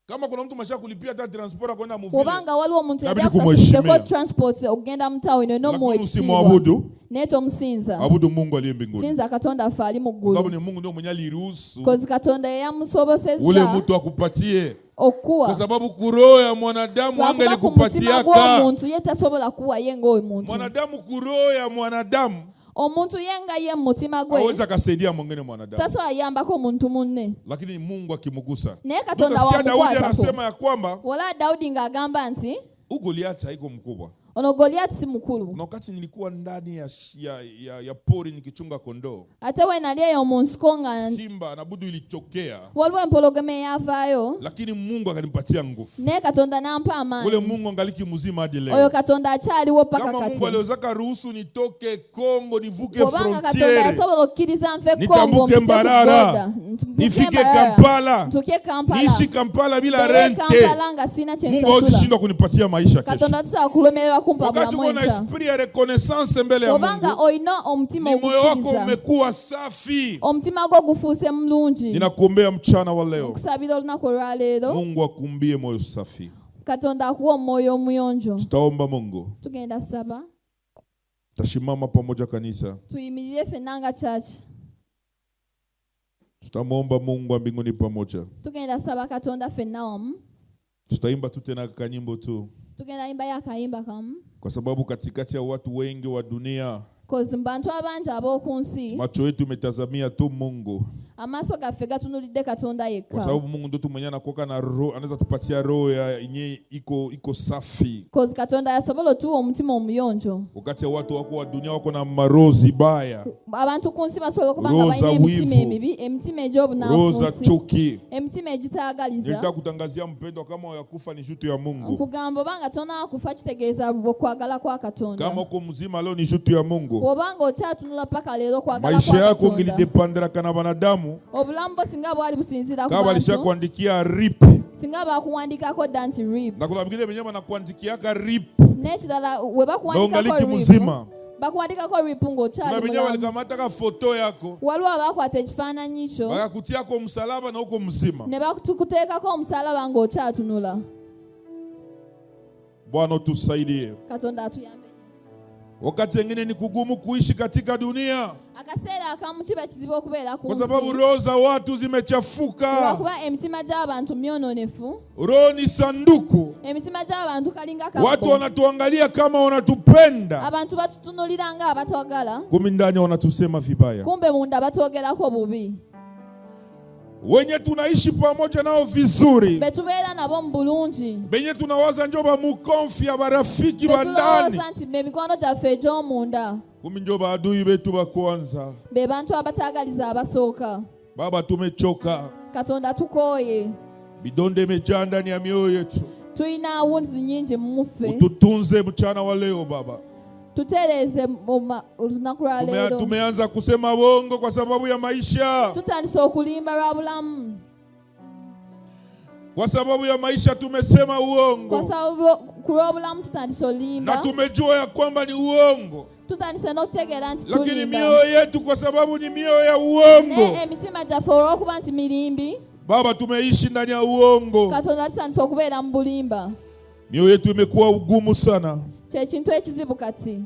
Kama kuna mtu masha kulipia hata transport kwenda muvile, Oba nga waliwo omuntu yali Inabidi akusasuddeko kumuheshimia. transport okugenda mu tawuni, olina omuwa lakini ekitiibwa, usimwabudu, naye tomusinza. abudu Mungu aliye mbinguni. Sinza Katonda affe ali mu Kwa sababu ggulu, ni Mungu ndio mwenye aliruhusu kozi Katonda ule yeyamusobosezza mtu akupatie, kwa okuwa. sababu kuroho ya mwanadamu Lwakuba ku mutima angelikupatiaka. gw'omuntu ye tasobola kuwa ye ng'omuntu. Mwanadamu kuroho ya mwanadamu Omuntu ye nga ye mu mutima gwe hawezi akasaidia mwingine mwanadamu, tasobola yambako muntu munne, lakini Mungu akimgusa. Naye Katonda Utasikia Daudi wamukwatako. anasema ya kwamba Wala Dawudi ng'agamba nti huyu Goliathi haiko mkubwa. ono Goliati si mukulu. Na wakati nilikuwa ndani ya pori nikichunga kondoo, Ate we nali eyo mu nsiko nga simba na budu ilitokea, waliwo empologoma eyavaayo, lakini Mungu akanipatia nguvu. Naye Katonda n'ampa Ule amaanyi. Mungu angaliki mzima hadi Oyo leo. Katonda akyaliwo paka Kama Mungu kati. aliwezaka ruhusu nitoke Kongo nivuke Bw'obanga Katonda frontiere yasobola okukkiriza nve Kongo, nitambuke mpite ku Mbarara, border, mbuke nifike Mbarara, Kampala, ntuke Kampala, niishi Kampala bila mbeere rente, Kampala nga sirina kye Mungu hawezi nsasula. shindwa kunipatia maisha kesho. Katonda tusobola kulemererwa kumpa Wakati bulamu uko na enkya. esprit ya reconnaissance mbele ya Obanga Mungu, olina omutima ni moyo wako ogukkiriza, umekuwa safi. omutima gwo gufuuse mulungi. Ninakuombea mchana wa leo, Nkusabira olunaku olwaleero, Mungu akuumbie moyo safi. Katonda akuwa omwoyo omuyonjo. Tutaomba Mungu, Tugenda saba, tutashimama pamoja kanisa, tuyimirire ffenna nga church. Tutamwomba Mungu wa mbinguni pamoja. Tugenda saba Katonda ffenna wamu. Tutaimba tu tena kanyimbo tu, Tugenda yimbayo akayimba kamu, kwa sababu katikati ya watu wengi wa dunia kozi mu bantu abangi ab'oku nsi, macho yetu imetazamia tu Mungu, amaaso gaffe gatunulidde Katonda kwa yekka, sababu Mungu ndio tu mwenyewe anakuwa na roho, anaweza tupatia roho ya yenye iko safi. Kozi Katonda yasobola otuwa omutima omuyonjo. Wakati ya watu wako wa dunia wako na maroho baya, Abantu ku nsi basobola okuba nga Roho balina za emitima wivu. emibi, emitima roho za egy'obunanfuusi, chuki. Emitima egitaagaliza. Nilitaka kutangazia mpendwa, kama yakufa ni jutu ya Mungu. Nkugamba obanga tonaakufa kitegeeza okwagala kwa Katonda. Kama uko mzima leo ni jutu ya Mungu. Obanga okyatunula paka leero kwagala Maisha kwa yako Katonda. ngilidepandraka na wanadamu, Obulamu bwo singa bwali businziira ku kama bantu, walishakuandikia rip, singa bakuwandikako dda nti rip. Na kuna vingine venyewe wanakuandikiaka rip N'ekirala we na bakuwandikako ungaliki rip, mzima. Bakuwandikako rip Kuna ng'okyali venyewe mulamu. walikamataka foto yako Waliwo abakwata ekifaananyi kyo wakakutiako msalaba na uko mzima. Ne bakuteekako omusalaba ng'okyatunula. Bwana utusaidie. Katonda atuyambe. Wakati wengine ni kugumu kuishi katika dunia Akaseera akamu kiba kizibu okubeera ku kwa sababu nsi roho za watu zimechafuka. lwakuba emitima gy'abantu myononefu. Roho ni sanduku. Emitima gy'abantu kalinga Watu kabbo. wanatuangalia kama wanatupenda, Abantu batutunulira nga abatwagala, kumbe ndani wanatusema vibaya. Kumbe munda batwogerako bubi. Wenye tunaishi pamoja nao vizuri, Be tubeera nabo mu bulungi, benye tunawaza njo bamukonfya barafiki be ba ndani, tulowooza nti be mikwano gyaffe egy'omunda, kumbe njo baadui betu ba kwanza. Be bantu abataagaliza abasooka. Baba, tumechoka, Katonda tukooye. Vidonda imejaa ndani ya mioyo yetu. Tulina wounds nnyingi mu ffe. Ututunze mchana wa leo Baba. Tutereeze mu olunaku lwa leero. Tumeanza kusema bongo kwa sababu ya maisha. Tutandise okulimba lwa bulamu. Kwa sababu ya maisha tumesema Kwa uongo, sababu ku lw'obulamu tutandise na olimba, tumejua ya kwamba ni uongo, tutandise n'okutegeera nti lakini tulimba, mioyo yetu kwa sababu ni mioyo ya uongo. Naye emitima gyaffe olw'okuba nti mirimbi, Baba, tumeishi ndani ya uongo, Katonda tutandise okubeera mu bulimba. Mioyo yetu imekuwa ugumu sana. Kyekintu ekizibu kati.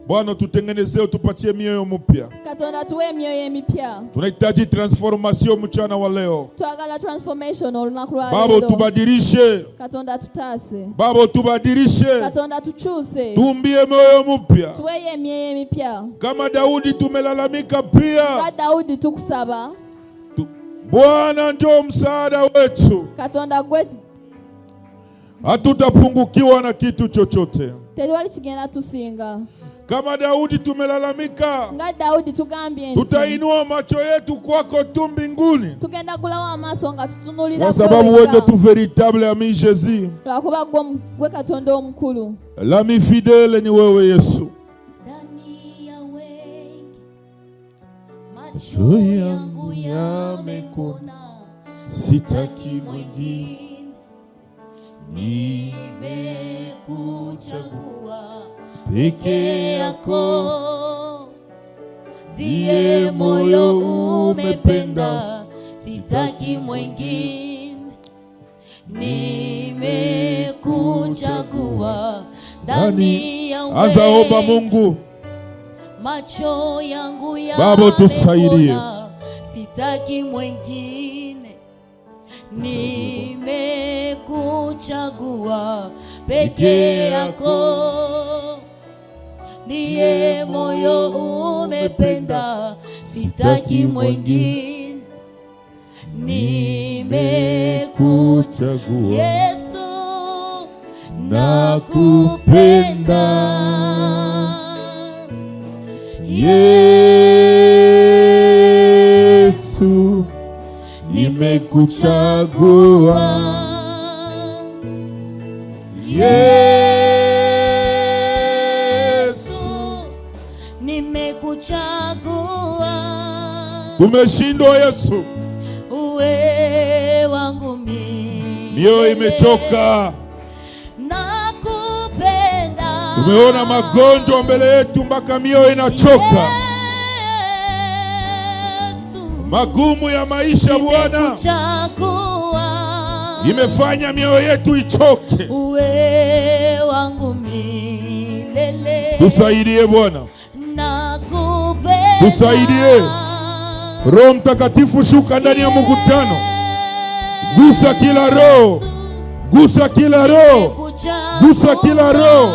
Bwana, tutengenezee, utupatie mioyo mpya. Katonda tuwe emyoyo emipya. Tunahitaji transformation mchana wa leo. Twagala transformation olunaku lwa Baba, leero. utubadilishe. Katonda tutaase. Baba, utubadilishe, Katonda tukyuse. tuumbie moyo mpya. Tuweeyo emyoyo emipya. Kama Daudi tumelalamika pia. Nga Dawudi tukusaba. Bwana njoo msaada wetu, Katonda gwe hatutapungukiwa na kitu chochote. Tewali kigenda tusinga. Kama Daudi tumelalamika, Nga Dawudi tugambye nti tutainua macho yetu kwako tu mbinguni, tugenda gulawo amaaso nga tutunulira kwa ggwe sababu wewe wekka. tu veritable ami Jésus, Lwakuba gwe gwe Katonda omukulu. L'ami fidèle ni wewe Yesu. Ndani Macho yangu yamekuona, sitaki mwingine, nimekuchagua peke yako, ndiye moyo umependa, sitaki mwingine. Nimekuchagua ndani ya Anza omba Mungu. Macho yangu Baba, tusaidie. yamekuona, sitaki mwingine. Nimekuchagua peke yako, ndiye moyo umependa, sitaki mwingine. Nimekuchagua Yesu, Nakupenda. Yesu, nimekuchagua. Yesu, nimekuchagua tumeshindwa Yesu, uwe wangu mimi, mioyo imechoka, nakupenda, tumeona magonjwa mbele yetu mpaka mioyo inachoka, Yesu, magumu ya maisha Bwana nimekuchagua imefanya mioyo yetu ichoke. Uwe wangu milele, Tusaidie Bwana, nakupenda, Tusaidie. Roho Mtakatifu shuka ndani ya mkutano, gusa kila roho, gusa kila roho, gusa kila roho,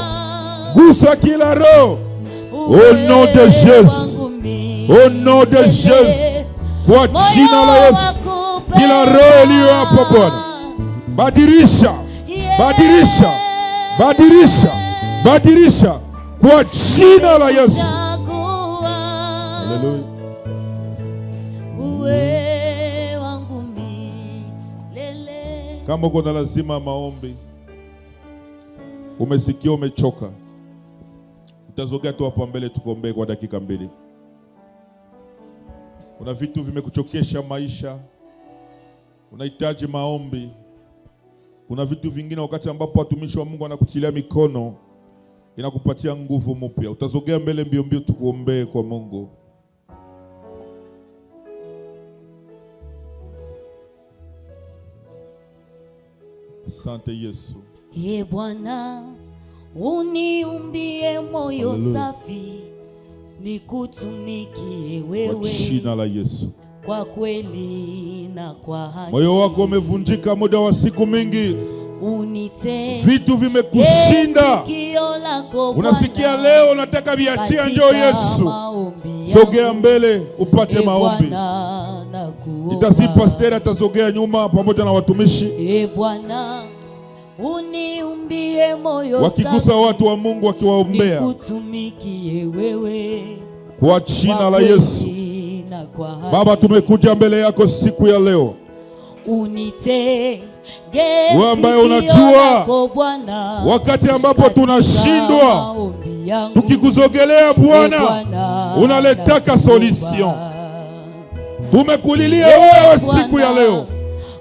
gusa kila roho. Au nom de Jésus. Au nom de Jésus, kwa jina la Yesu, kila roho iliyo hapa Bwana, badilisha, badilisha, badilisha, badilisha kwa jina la Yesu. Haleluya. Uwe wangu milele. Kama uko na lazima maombi, umesikia umechoka, utazogea tu hapa mbele tukuombee kwa dakika 2. Kuna vitu vimekuchokesha maisha, unahitaji maombi. Kuna vitu vingine wakati ambapo watumishi wa Mungu wanakutilia mikono inakupatia nguvu mpya. Utazogea mbele mbio mbio tukuombee kwa Mungu. Asante Yesu. Ye Bwana, uniumbie moyo Haleluya. Safi, nikutumikie Kwa wewe jina la Yesu. Kwa kweli na kwa haki. Moyo wako umevunjika muda wa siku mingi, Unite vitu vimekushinda. Sikio lako Unasikia Bwana, leo unataka viachia, katika njoo Yesu. maombi Sogea yangu. mbele upate E maombi. Bwana, nakuomba. Itasi pastor atazogea nyuma pamoja na watumishi E Bwana, uniumbie moyo wakigusa safi, watu wa Mungu wakiwaombea nikutumikie wewe kwa jina kwa la Yesu. kweli na kwa haki. Baba, tumekuja mbele yako siku ya leo. Unitege Wewe ambaye sikio unajua lako Bwana, wakati ambapo katika tunashindwa maombi yangu. tukikuzogelea E Bwana, Bwana, unaletaka nakuomba. solution. Tumekulilia E wewe Bwana, siku ya leo.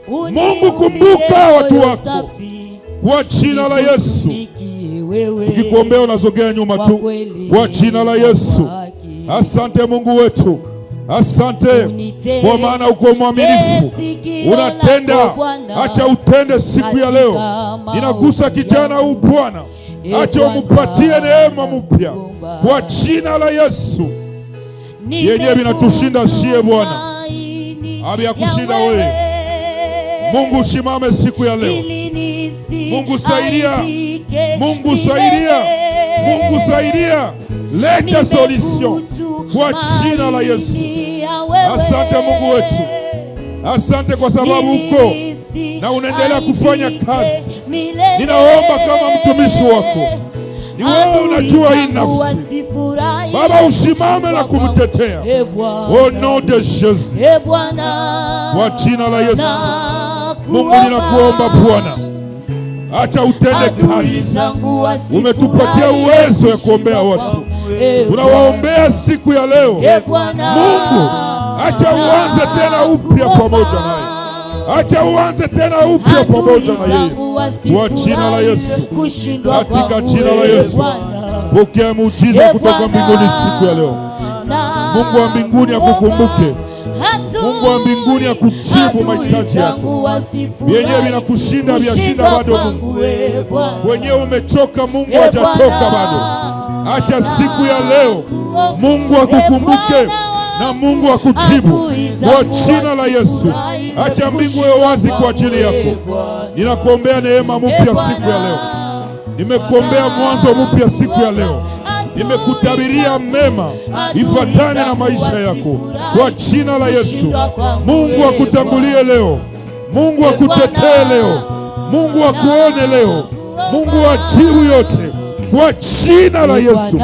uniumbie Mungu, kumbuka watu moyo wako. safi, Kwa jina la Yesu. nikutumikie wewe Tukikuombea unazogea nyuma kwa tu. kweli Kwa jina la na Yesu. kwa haki. Asante Mungu wetu. Asante Unite kwa maana uko mwaminifu. sikio Unatenda, lako Bwana, acha utende siku ya leo. katika Ninagusa maombi kijana huu yangu. Bwana, E acha Bwana, umupatie neema mpya nakuomba. kwa jina la Yesu. Yenyewe vinatushinda sie Bwana, Nimekutumaini Haviyakushinda ya wewe. Mungu usimame siku ya leo. Ili nisi Mungu saidia. aibike Mungu saidia. milele. Mungu saidia, leta solution kwa jina la Yesu. Nimekutumaini ya wewe. Asante Mungu wetu. Asante kwa sababu uko Ili na unaendelea kufanya nisiaibike kazi. milele. Ninaomba kama mtumishi wako, ni wewe Adui unajua hii zangu nafsi. wasifurahi Baba, usimame na kushindwa kumtetea. kwangu. E Bwana, Au nom de Jésus, E Bwana, kwa jina la Yesu. nakuomba. Mungu, ninakuomba Bwana, acha utende Adui kazi. zangu wasifurahi Umetupatia uwezo ya kuombea watu, E tunawaombea siku ya leo. E Bwana, Mungu, Acha uanze tena upya pamoja naye. Acha uanze tena upya pamoja na yeye. Kwa jina la Yesu, katika jina la Yesu, pokea muujiza kutoka mbinguni siku ya leo. Mungu wa mbinguni akukumbuke. Mungu wa mbinguni akujibu mahitaji yako. Vyenyewe vinakushinda vyashinda bado Mungu. Wenyewe umechoka, Mungu hajachoka bado. Acha siku ya leo Mungu akukumbuke na Mungu akujibu kwa jina la Yesu. Acha mbingu iwe wazi kwa ajili yako. Ninakuombea neema mpya siku ya leo. Nimekuombea mwanzo mpya siku ya leo. Nimekutabiria mema ifuatane na maisha yako kwa jina la Yesu. Mungu akutangulie leo, Mungu akutetee leo, Mungu akuone leo, Mungu ajibu yote kwa jina la Yesu.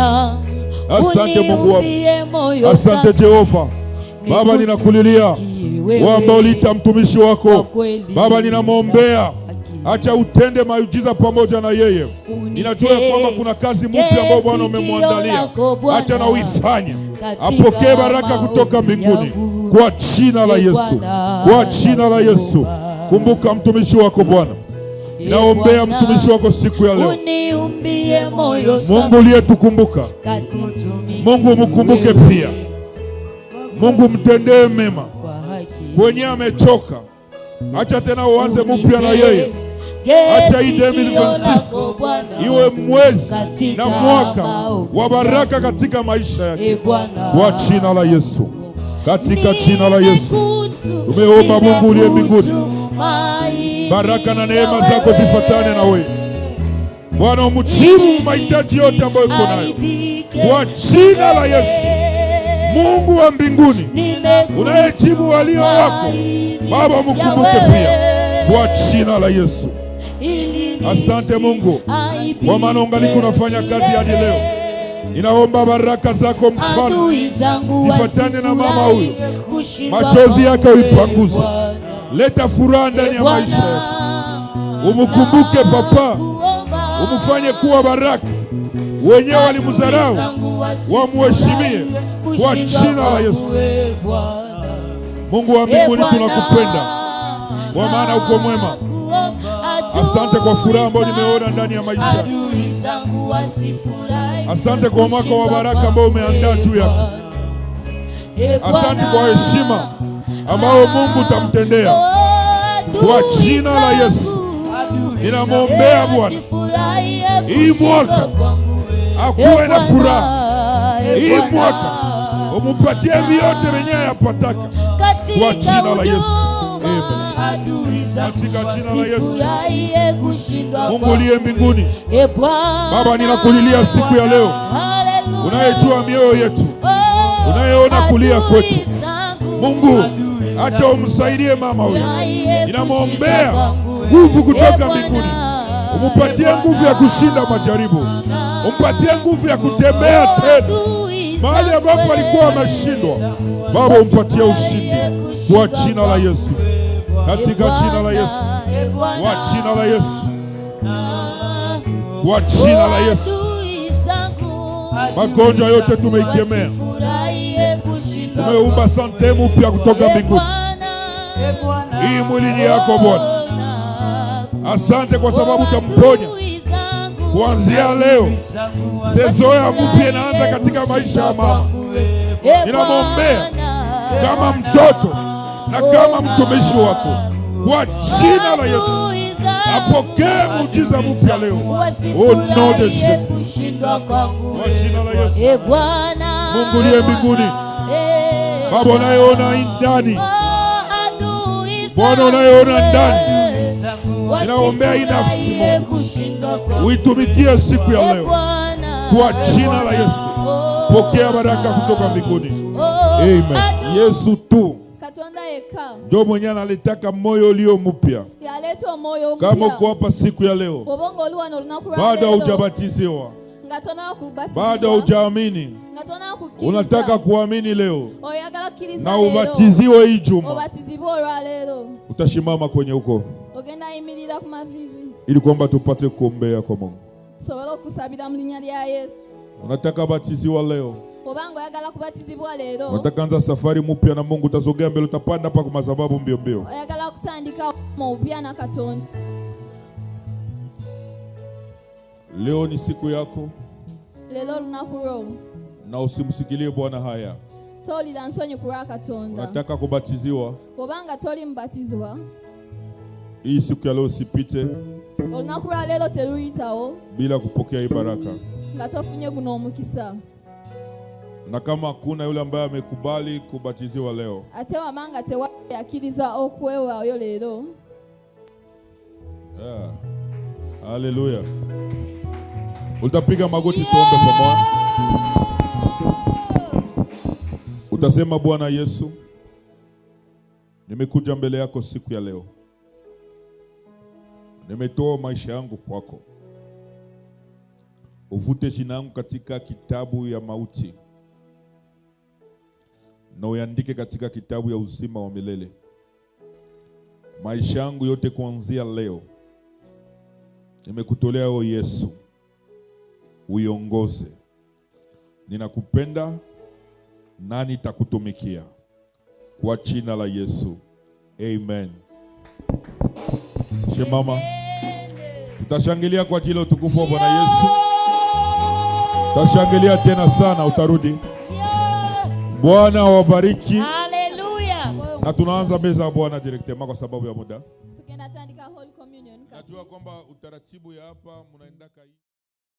Asante Mungu wangu, asante Jehova. Baba, ninakulilia wewe ambao uliita mtumishi wako Baba, ninamwombea acha utende miujiza pamoja na yeye. Ninajua ya kwamba kuna kazi mpya ambayo Bwana umemwandalia, acha na uifanye, apokee baraka kutoka mbinguni kwa jina la Yesu, kwa jina la Yesu. Kumbuka mtumishi wako Bwana, ninaombea mtumishi wako siku ya leo. Mungu uliyetukumbuka, Mungu mkumbuke pia. Mungu mtendee mema kwenye amechoka, acha tena uanze mpya na yeye. Acha hii 2026 iwe mwezi na mwaka wa baraka katika maisha yake kwa jina la Yesu, katika jina la Yesu tumeomba. Mungu uliye mbinguni, baraka na neema zako zifuatane na wewe Bwana, umjibu mahitaji yote ambayo uko nayo kwa jina la Yesu. Mungu wa mbinguni unayejibu walio wako, Baba, mkumbuke pia kwa jina la Yesu. Asante Mungu, kwa maana ungaliki unafanya kazi hadi leo. Ninaomba baraka zako mfalme zifuatane na mama huyu, machozi yake uipanguze, leta furaha ndani ya maisha yake. Umukumbuke papa, umufanye kuwa baraka. Wenyewe walimdharau wamuheshimie kwa jina la Yesu. Mungu wa mbinguni, tunakupenda kwa maana uko mwema. Asante kwa furaha ambayo nimeona ndani ya maisha. Asante kwa mwaka wa baraka ambao umeandaa juu yake. Asante kwa heshima ambao Mungu utamtendea kwa jina la Yesu. Ninamwombea Bwana hii mwaka akuwe na furaha, hii mwaka umupatie vyote venyewe yapataka kwa jina la Yesu. Amen. Katika jina la Yesu. Mungu uliye mbinguni, Baba, ninakulilia siku ya leo, unayejua mioyo yetu, unayeona kulia kwetu. Mungu, acha umsaidie mama huyu, ninamwombea nguvu kutoka mbinguni, umupatie nguvu ya kushinda majaribu, umpatie nguvu ya kutembea tena mahali ambapo alikuwa ameshindwa. Baba, umpatie ushindi kwa jina la Yesu, katika jina la Yesu, kwa jina la Yesu, kwa jina la Yesu. Magonjwa yote tumeikemea, tumeumba santé mpya kutoka mbinguni. Hii mwili ni yako Bwana. Asante kwa sababu utamponya kuanzia leo. Saison ya mpya inaanza katika maisha ya mama. Ninamwombea kama mtoto na kama mtumishi wako kwa jina la Yesu, apokee muujiza mpya leo. Au nom de Jésus, kwa jina la Yesu. Mungu uliye mbinguni, Baba unayeona ndani, Bwana unayeona ndani, ninaombea hii nafsi Mungu uitumikie siku ya leo kwa jina la Yesu. Pokea baraka kutoka mbinguni. Amen. Yesu tu Katonda yekka ndio mwenye analetaka moyo ulio mpya. Yaleeta omwoyo Kama omupya. uko hapa siku ya leo, Bw'oba ng'oli wano olunaku lwa bado leero hujabatiziwa, nga tonaba kubatizibwa, bado hujaamini, nga tonaba kukkiriza, unataka kuamini leo oyagala kukkiriza na leero, ubatiziwe hii juma, obatizibwe olwaleero, utashimama kwenye huko ogenda yimirira ku mavivi ili kwamba tupate kuombea kwa Mungu. Tusobole okusabira mu linnya lya Yesu. Unataka batiziwa leo, Obanga oyagala kubatizibwa leero, Unataka anza safari mpya na Mungu, utasogea mbele, utapanda hapa kwa sababu mbio mbio. Oyagala kutandika obupya na Katonda. Leo ni siku yako Leero olunaku lwo. Na usimsikilie Bwana haya. Towulira nsonyi ku lwa Katonda. Unataka kubatiziwa, Obanga toli mubatizibwa, hii siku ya leo usipite olunaku lwa leero teruyitawo bila kupokea hii baraka. Nga tofunye guno omukisa. Na kama hakuna yule ambaye amekubali kubatiziwa leo, Ate wamanga tewali akkiriza okwewaayo leero, yeah. Haleluya. Utapiga magoti tuombe pamoja. Utasema, Bwana Yesu, nimekuja mbele yako siku ya leo. Nimetoa maisha yangu kwako. Uvute jina yangu katika kitabu ya mauti na uandike katika kitabu ya uzima wa milele. Maisha yangu yote kuanzia leo nimekutolea wewe Yesu, uiongoze. Ninakupenda na nitakutumikia kwa jina la Yesu, amen. Shemama, tutashangilia kwa ajili ya utukufu wa Bwana Yesu. Tutashangilia tena sana, utarudi. Bwana wabariki, Haleluya. Na tunaanza meza ya Bwana directement kwa sababu ya muda. Tugenda tandika Holy Communion kati. Najua kwamba utaratibu ya hapa mnaendaka